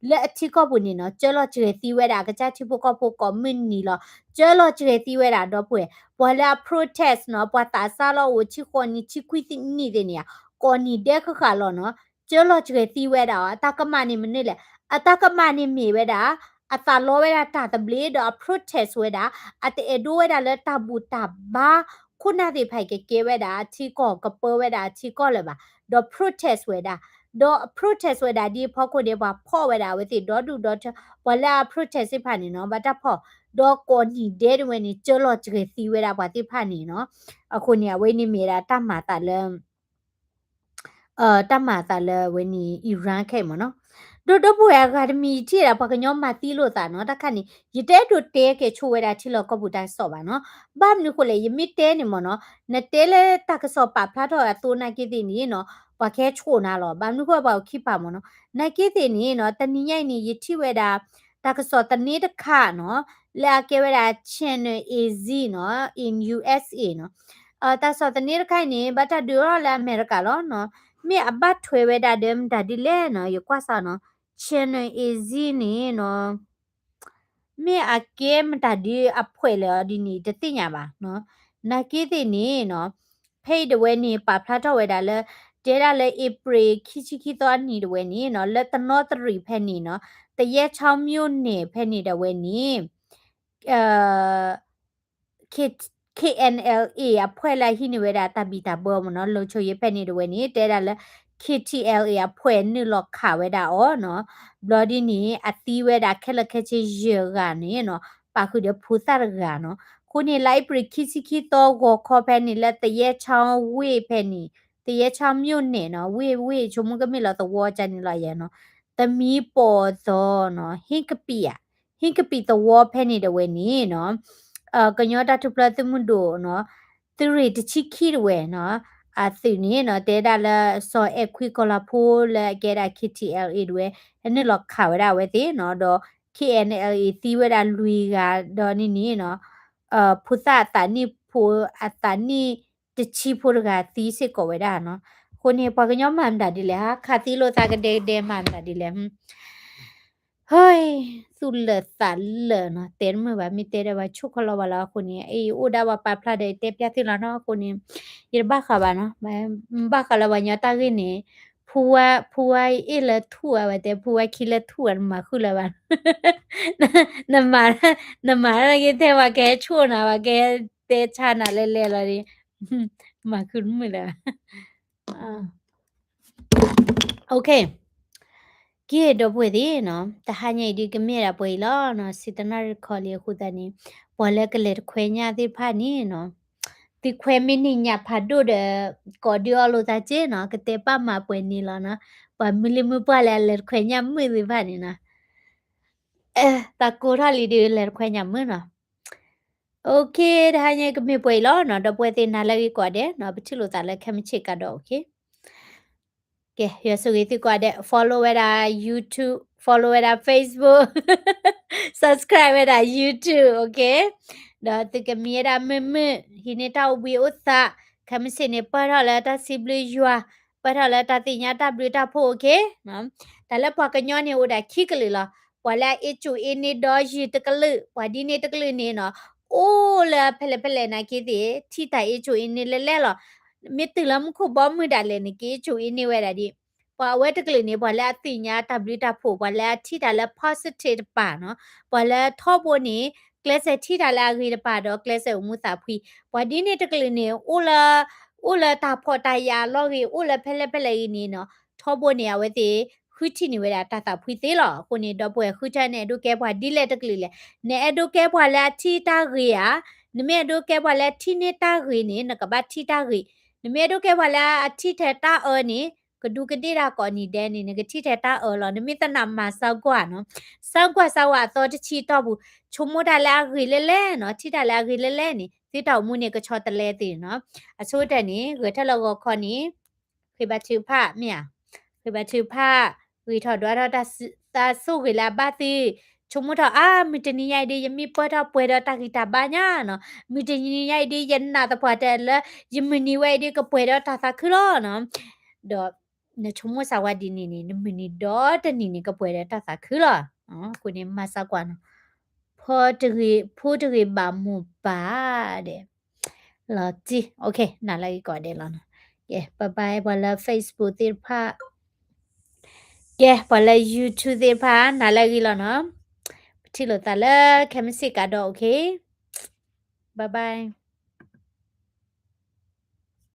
လၢအထံကီၢ်ပူၤန့ၣ်နီၤ, ကၢလီၤစှဲၤသံဝဲဒၣ် အကစၢ်ထံဖိကီၢ်ဖိကိးမုၢ်နံၤလီၤ, ကၢလီၤစှဲၤသံဝဲဒၣ်ဒီပုၢ်ဝဲၢ်, ပှၤလၢအ protest နီၤ, ပှၤသးစၢ်လီၤအိၣ်ဆံဃိးနံၣ် ဆံခွံနံၣ်သ့ၣ်န့ၣ်ဧါ, ကိးနံၤဒဲးဃၣ်ဃၣ်လီၤနီၤ, ကၢလီၤစှဲၤသံဝဲဒၣ်အီၤ, အတၢ်ကမၣ်န့ၣ်မနုၤလဲၣ်, အတၢ်ကမၣ်န့ၣ်မ့ၢ်ဝဲဒၣ် အသးလီဝဲဒၣ်တၢ်သဘျ့ဒီးအ protest ဝဲဒၣ်, အတအဲၣ်ဒိးဝဲဒၣ်လၢတၢ်ဘူၣ်တၢ်ဘါ ခိၣ်နၢ်သ့ၣ်တဖၣ်အံၤကကဲဝဲဒၣ်အထံကီၢ် ကပၢဝဲဒၣ်အထံကီၢ်လၢၤဘၣ်, ဒီး protest ဝဲဒၣ်, ဒီး protest ဝဲဒၣ်ဒ်အဖီခိၣ်န့ၣ် ပှၤဖီၣ်ဝဲဒၣ်အဝဲသ့ၣ်ဒီဒူၣ်ဒီထၢ, ပှၤလၢအ protest သ့ၣ်တဖၣ်န့ၣ်နီၤ ဘၣ်တၢ်ဖီၣ်, ဒီးကိးနံၤဒဲးတဝဲန့ၣ် ကၢလီၤစှဲၤသံဝဲဒၣ်ပှၤသ့ၣ်တဖၣ်န့ၣ်နီၤ, အဃိန့ၣ် အဝဲန့ၣ်မ့ၢ်ဝဲဒၣ်တၢ်မၤသးလၢ တၢ်မၤသးလၢအဝဲန့ၣ် Iran ခဲအံၤမ့ၢ်နီၤ, ဒီးဒီပုၢ်ဝဲၢ်အဂၤတမံၤယထံၣ်ဒၣ်ပှၤကညီမၤသံလိာ်သးနီၤ, တၢ်ခါန့ၣ် ယတအဲၣ်ဒိးတဲကဲဆိဝဲဒၣ်ထံလီၢ်ကီၢ်ပူၤတၢ်ကစီၣ်ဘၣ်နီၤ, ဘၣ်မနုၤဃိလဲၣ် ယမ့ၢ်တဲန့ၣ်မ့ၢ်နီၤ, နတဲလၢတၢ်ကစီၣ်ပာ်ဖျါထီၣ်အသိးနာ်က့သ့ၣ်န့ၣ်နီၤ, ပှၤကဟဲဆိနၤလီၤ, ဘၣ်မနုၤဃိပှၤအိၣ်ခံပာ်မ့ၢ်နီၤ, နာ်က့သ့ၣ်န့ၣ်နီၤ, တနံၤညါအံၤန့ၣ် ယထံၣ်ဝဲဒၣ် တၢ်ကစီၣ်သန့တခါနီၤ, လၢအကဲဝဲဒၣ် Channel A Z နီၤ, in U S A နီၤ, တၢ်ကစီၣ်သန့တခါအံၤန့ၣ် ဘၣ်တၢ်ဒုးထီၣ်လၢအမဲရကၤလီၤနီၤ, မ့ၢ်အဘၣ်ထွဲဝဲဒၣ်ဒီးမတၤဒ်လဲၣ်နီၤ, ယကွၢ်စ့ၢ်နီၤ, Channel A Z န့ၣ်နီၤ, မ့ၢ်အကဲမတၤဒ်အဖှဲးလဲၣ်အီၤဒ်န့ၣ် တသ့ၣ်ညါဘၣ်နီၤ, နာ်က့သ့ၣ်န့ၣ်နီၤ, ဖဲအံၤတဝဲန့ၣ် ပာ်ဖျါထီၣ်ဝဲဒၣ်လၢ တဲဒၣ်လၢ April ခံဆံခံသီအနံၤတဝဲန့ၣ်နီၤ, လၢတနီသရံၣ်ဖဲန့ၣ်နီၤ, သယဲၢ်ဆီမိၣ်န့ၣ်ဖဲန့ၣ်တဝဲန့ၣ် K- K N L A အဖှဲးလၢအဟံးန့ၢ်ဝဲဒၣ်တၢ်ဘံၣ်တၢ်ဘၢမ့ၢ်နီၤ, လီၤဆီယ့ဖဲန့ၣ်တဝဲန့ၣ် တဲဒၣ်လၢ K T L A အဖှဲးနုာ်လီၤခးဝဲဒၣ်အီၤနီၤ, ဘျီဒ်န့ၣ် အသံဝဲဒၣ်ခဲလၢာ်ခဲဆ့ယဲၢ်ဂၤန့ၣ်နီၤ, ပာ်ဃုာ်ဒီးဖိသၣ်တဂၤနီၤ, အဃိန့ၣ် လါအ့ဖြ့ၣ်ခံဆံခံသီဂီၤခီဖဲန့ၣ် လၢသယဲၢ်ဆီဝ့ၢ်ဖဲန့ၣ်, သယဲၢ်ဆီမိၣ်န့ၣ်နီၤ, ဝ့ၢ်ဝ့ၢ် ဆိကမိၣ်ကမ့ၢ်လီၤသဝီကန့ၣ်လီၤယဲနီၤ, သမံပီၢ်သီနီၤ, ဟ့ၣ်ကပံာ်ဧါ ဟ့ၣ်ကပံာ်သဝီဖဲန့ၣ်တဝဲန့ၣ်နီၤ, ကညီတၢ်ထူၣ်ဖျဲးသုးမုၢ်ဒိၣ်နီၤ, သုးရ့ၣ်တဆံခံတဝဲနီၤ, အသုးန့ၣ်နီၤ, တဲဒၣ်လၢစီၤအဲၣ်ခွံကီၤလၤဖိလၢအကဲဒၣ် K T L A တဝဲ, ဟဲနုာ်လီၤခးဝဲဒၣ်အဝဲသ့ၣ်နီၤ, ဒီး K N L A သံဝဲဒၣ်လွံၢ်ဂၤဒီးန့ၣ်န့ၣ်နီၤ, ဖိသၣ်အသးနံၣ်ဖိ အသးနံၣ်တဆံဖိတဂၤသံစ့ၢ်ကီးဝဲဒၣ်နီၤ, အဃိန့ၣ် ပှၤကညီမၤမတၤဒ်လဲၣ်, ခးသံလိာ်သးကဒဲကဒဲမၤမတၤဒ်လဲၣ် ဟၢ, သူၣ်လၢာ်သးလၢာ်နီၤ, တဲတမုာ်ဘၣ်, မ့ၢ်တဲဒီးပှၤဆိၣ်ခီလီၤဘၣ်လီၤအဃိန့ၣ်, အံၤအိၣ်ဒၣ်ပှၤပာ်ဖျါဒီးတဲပျၢ်သုလီၤနီၤ, အဃိန့ၣ်, ယတဘၣ်ဃးဘၣ်နီၤ, ဘၣ်ဃးလၢပှၤကညီတၢ်ဂ့ၢ်န့ၣ်, ဖူဝါ, ဖူဝါအ့ၣ်လၢထူၣ်ဧါ, ဝဲတဲဖူဝါခံလၢထူၣ်ဧါ, နမၤဃုာ်လၢၤဘၣ်, နမၤ, နမၤတၢ်က့ၤထဲပှၤကဟဲဆိၣ်နၤ, ပှၤကဟဲတဲဆါနၤလဲၤလဲၤလီၤဒီး, မၤဃုာ်တမုာ်လၢၤဘၣ် Okay, ကဲဒီပုၢ်ဝဲၢ်သ့ၣ်နီၤ, တဟါညါအံၤဒုးကမ့ၢ်ဒၣ်ပှဲၤအံၤလီၤနီၤ, ဆံတနၣ်ရံၣ်ခီလံအဃိသတးန့ၣ်, ပှၤလၢကလဲၤတခွဲညၣ်သ့ၣ်တဖၣ်န့ၣ်နီၤ, သုခွဲမ့ၢ်န့ၢ်ညၣ်ဖးဒိၣ်ဒီး, ကိးဒုးအီလိာ်သးက့နီၤ, ကတဲပာ်မၤပှဲၤန့ၣ်လီၤနီၤ, ပှၤမုၢ်လံၢ်မုၢ်ပှၢ်လၢအလဲၤတခွဲညၣ်မုၣ်သ့ၣ်တဖၣ်န့ၣ်နီၤ သးကိးထီၣ်လံဒီး လဲၤတခွဲညၣ်မုၢ်နီၤ. အိၣ်ခ့ တဟါညါကမ့ၢ်ပှဲၤအံၤလီၤနီၤ, ဒီပုၢ်ဝဲၢ်သ့ၣ်နၤလၢအဂ့ၤကိးဂၤဒဲးနီၤ, ပထံၣ်လိာ်သးလၢခဲမုၢ်ဆ့ၣ်ကဒီး အိၣ်ခ့. ကဲ ယွၤဆိၣ်ဂ့ၤသုကိးဂၤဒဲး, follow ဝဲဒၣ် YouTube, follow ဝဲဒၣ် Facebook, subscribe ဝဲဒၣ် YouTube, အိၣ်ခ့. ဒီးသုကမံဝဲဒၣ်မုာ်မုာ်, ဟံးန့ၢ်တၢ်အိၣ်ဘှံးအိၣ်သး, ခဲမုၢ်ဆ့ၣ်န့ၣ် ပၢၢ်ထီၣ်လၢတၢ်စံးဘျုးယွၤ, ပၢၢ်ထီၣ်လၢတၢ်သ့ၣ်ညါတၢ်ဘျုးတၢ်ဖှိၣ် အိၣ်ခ့. တၢ်လၢပှၤကညီန့ၣ်အိၣ်ဒၣ်ခံကလုာ်လီၤ. ပှၤလၢအအ့ၣ်ကူၣ်အ့ၣ်န့ၢ်ဒီးယုၢ်တကလုာ်, ပှၤဒ်န့ၣ်တကလုာ်န့ၣ်နီၤ, အိၣ်လၢဖဲလဲၣ်ဖဲလဲၣ်နာ်က့သ့ၣ် ထံၣ်တၢ်အ့ၣ်ကူၣ်အ့ၣ်န့ၢ်လဲၣ်လဲၣ်လီၤ. မ့ၢ်တုၤလၢမူခိၣ်ဘီမုၢ်ဒၣ်လဲာ်န့ၣ် က့ၤအ့ၣ်ကူၣ်အ့ၣ်န့ၢ်ဝဲဒၣ်ဒ် ပှၤအဝဲတကလုာ်န့ၣ် ပှၤလၢအသ့ၣ်ညါတၢ်ဘျုးတၢ်ဖှိၣ်, ပှၤလၢအထံၣ်တၢ်လၢ positive တပၤနီၤ, ပှၤလၢထီဘိန့ၣ် ကျဲးစၢးထံၣ်တၢ်လၢအဂ့ၤတပၤဒီး ကျဲးစၢးအိၣ်မူသးဖှံ, ပှၤဒ်န့ၣ်တကလုာ်န့ၣ် အိၣ်လၢ အိၣ်လၢတၢ်ဖှီၣ်တၢ်ယာ်အလီၢ်ဂ့ၤ, အိၣ်လၢဖဲလဲၣ်ဖဲလဲၣ်ဂ့ၤန့ၣ်နီၤ, ထီဘိန့ၣ် အဝဲသ့ၣ် ဃုထံၣ်န့ၢ်ဝဲဒၣ်တၢ်သးဖှံသ့လီၤ. အဃိန့ၣ် ဒီပုၢ်ဝဲၢ်ဃုထၢ နအဲၣ်ဒိးကဲပှၤဒ်လဲၣ်တကလုာ်လဲၣ်. နအဲၣ်ဒိးကဲပှၤလၢအထံၣ်တၢ်ဂ့ၤဧါ, နမ့ၢ်အဲၣ်ဒိးကဲပှၤလၢအထံၣ်န့ၢ်တၢ်ဂ့ၤန့ၣ် နကဘၣ်ထံၣ်တၢ်ဂ့ၤ, နမ့ၢ်အဲၣ်ဒိးကဲပှၤလၢအထံၣ်ထဲတၢ်အၢန့ၣ် ကဒူးကဒ့ၣ်တၢ်ကိးနံၤဒဲးန့ၣ် နကထံၣ်ထဲတၢ်အၢလီၤ. နမ့ၢ်သနာ်မၤစၢကွၢ်နီၤ, စၢကွၢ်စၢဝဲအသီတဆံတီၢ်ပူၤ, ဆိကမိၣ်တၢ်လၢအဂ့ၤလဲၣ်လဲၣ်နီၤ, ထံၣ်တၢ်လၢအဂ့ၤလဲၣ်လဲၣ်န့ၣ် သုတၢ်အိၣ်မူန့ၣ်ကဆီတလဲသ့ၣ်နီၤ. အဆိကတၢၢ်န့ၣ် ဂဲၤထၢၣ်လၢဂီၤခီန့ၣ် ဃ့ဘါထုကဖၣ် မ့ၢ်ဧါ, ဃ့ဘါထုကဖၣ်, ဂ့ၤထီၣ်ဒွးထီၣ်တၢ်ဆိၣ်ဂ့ၤလၢအဘၣ်သု, ဆိကမိၣ်ထီၣ်အါ မုၢ်တနံၤညါအံၤဒ် ယမ့ၢ်ပၢၢ်ထီၣ်ပှဲၤဒီးတၢ်ဂံၢ်တၢ်ဘါညါနီၤ, မုၢ်တနံၤညါအံၤဒ် ယနာ်သပှၢ်တၢၢ်လၢ ယမုၢ်နံၤဝဲအံၤဒ် ကပှဲၤဒီးတၢ်သးခုလီၤနီၤ. ဒီးနဆိကမိၣ်စၢဝဲဒ်န့ၣ်န့ၣ် နမုၢ်နံၤဒီတနံၤန့ၣ် ကပှဲၤဒီးတၢ်သးခုလီၤ. အဃိန့ၣ် မၤစၢကွၢ်နီၤ, ဖိတဂ့ၤ ဖိတဂ့ၤဘၣ်မိၢ်ပၢ်ဒဲး လီၤတံၢ်, နၤလၢအဂ့ၤကိးဂၤဒဲးလီၤနီၤ. ကဲ bye bye ပှၤလၢ Facebook သ့ၣ်တဖၣ်, ကဲ ပှၤလၢ YouTube သ့ၣ်တဖၣ် နၤလၢအဂ့ၤလီၤနီၤ. ပထံၣ်လိာ်သးလၢခဲမုၢ်ဆ့ၣ်ကဒီး အိၣ်ခ့, bye bye.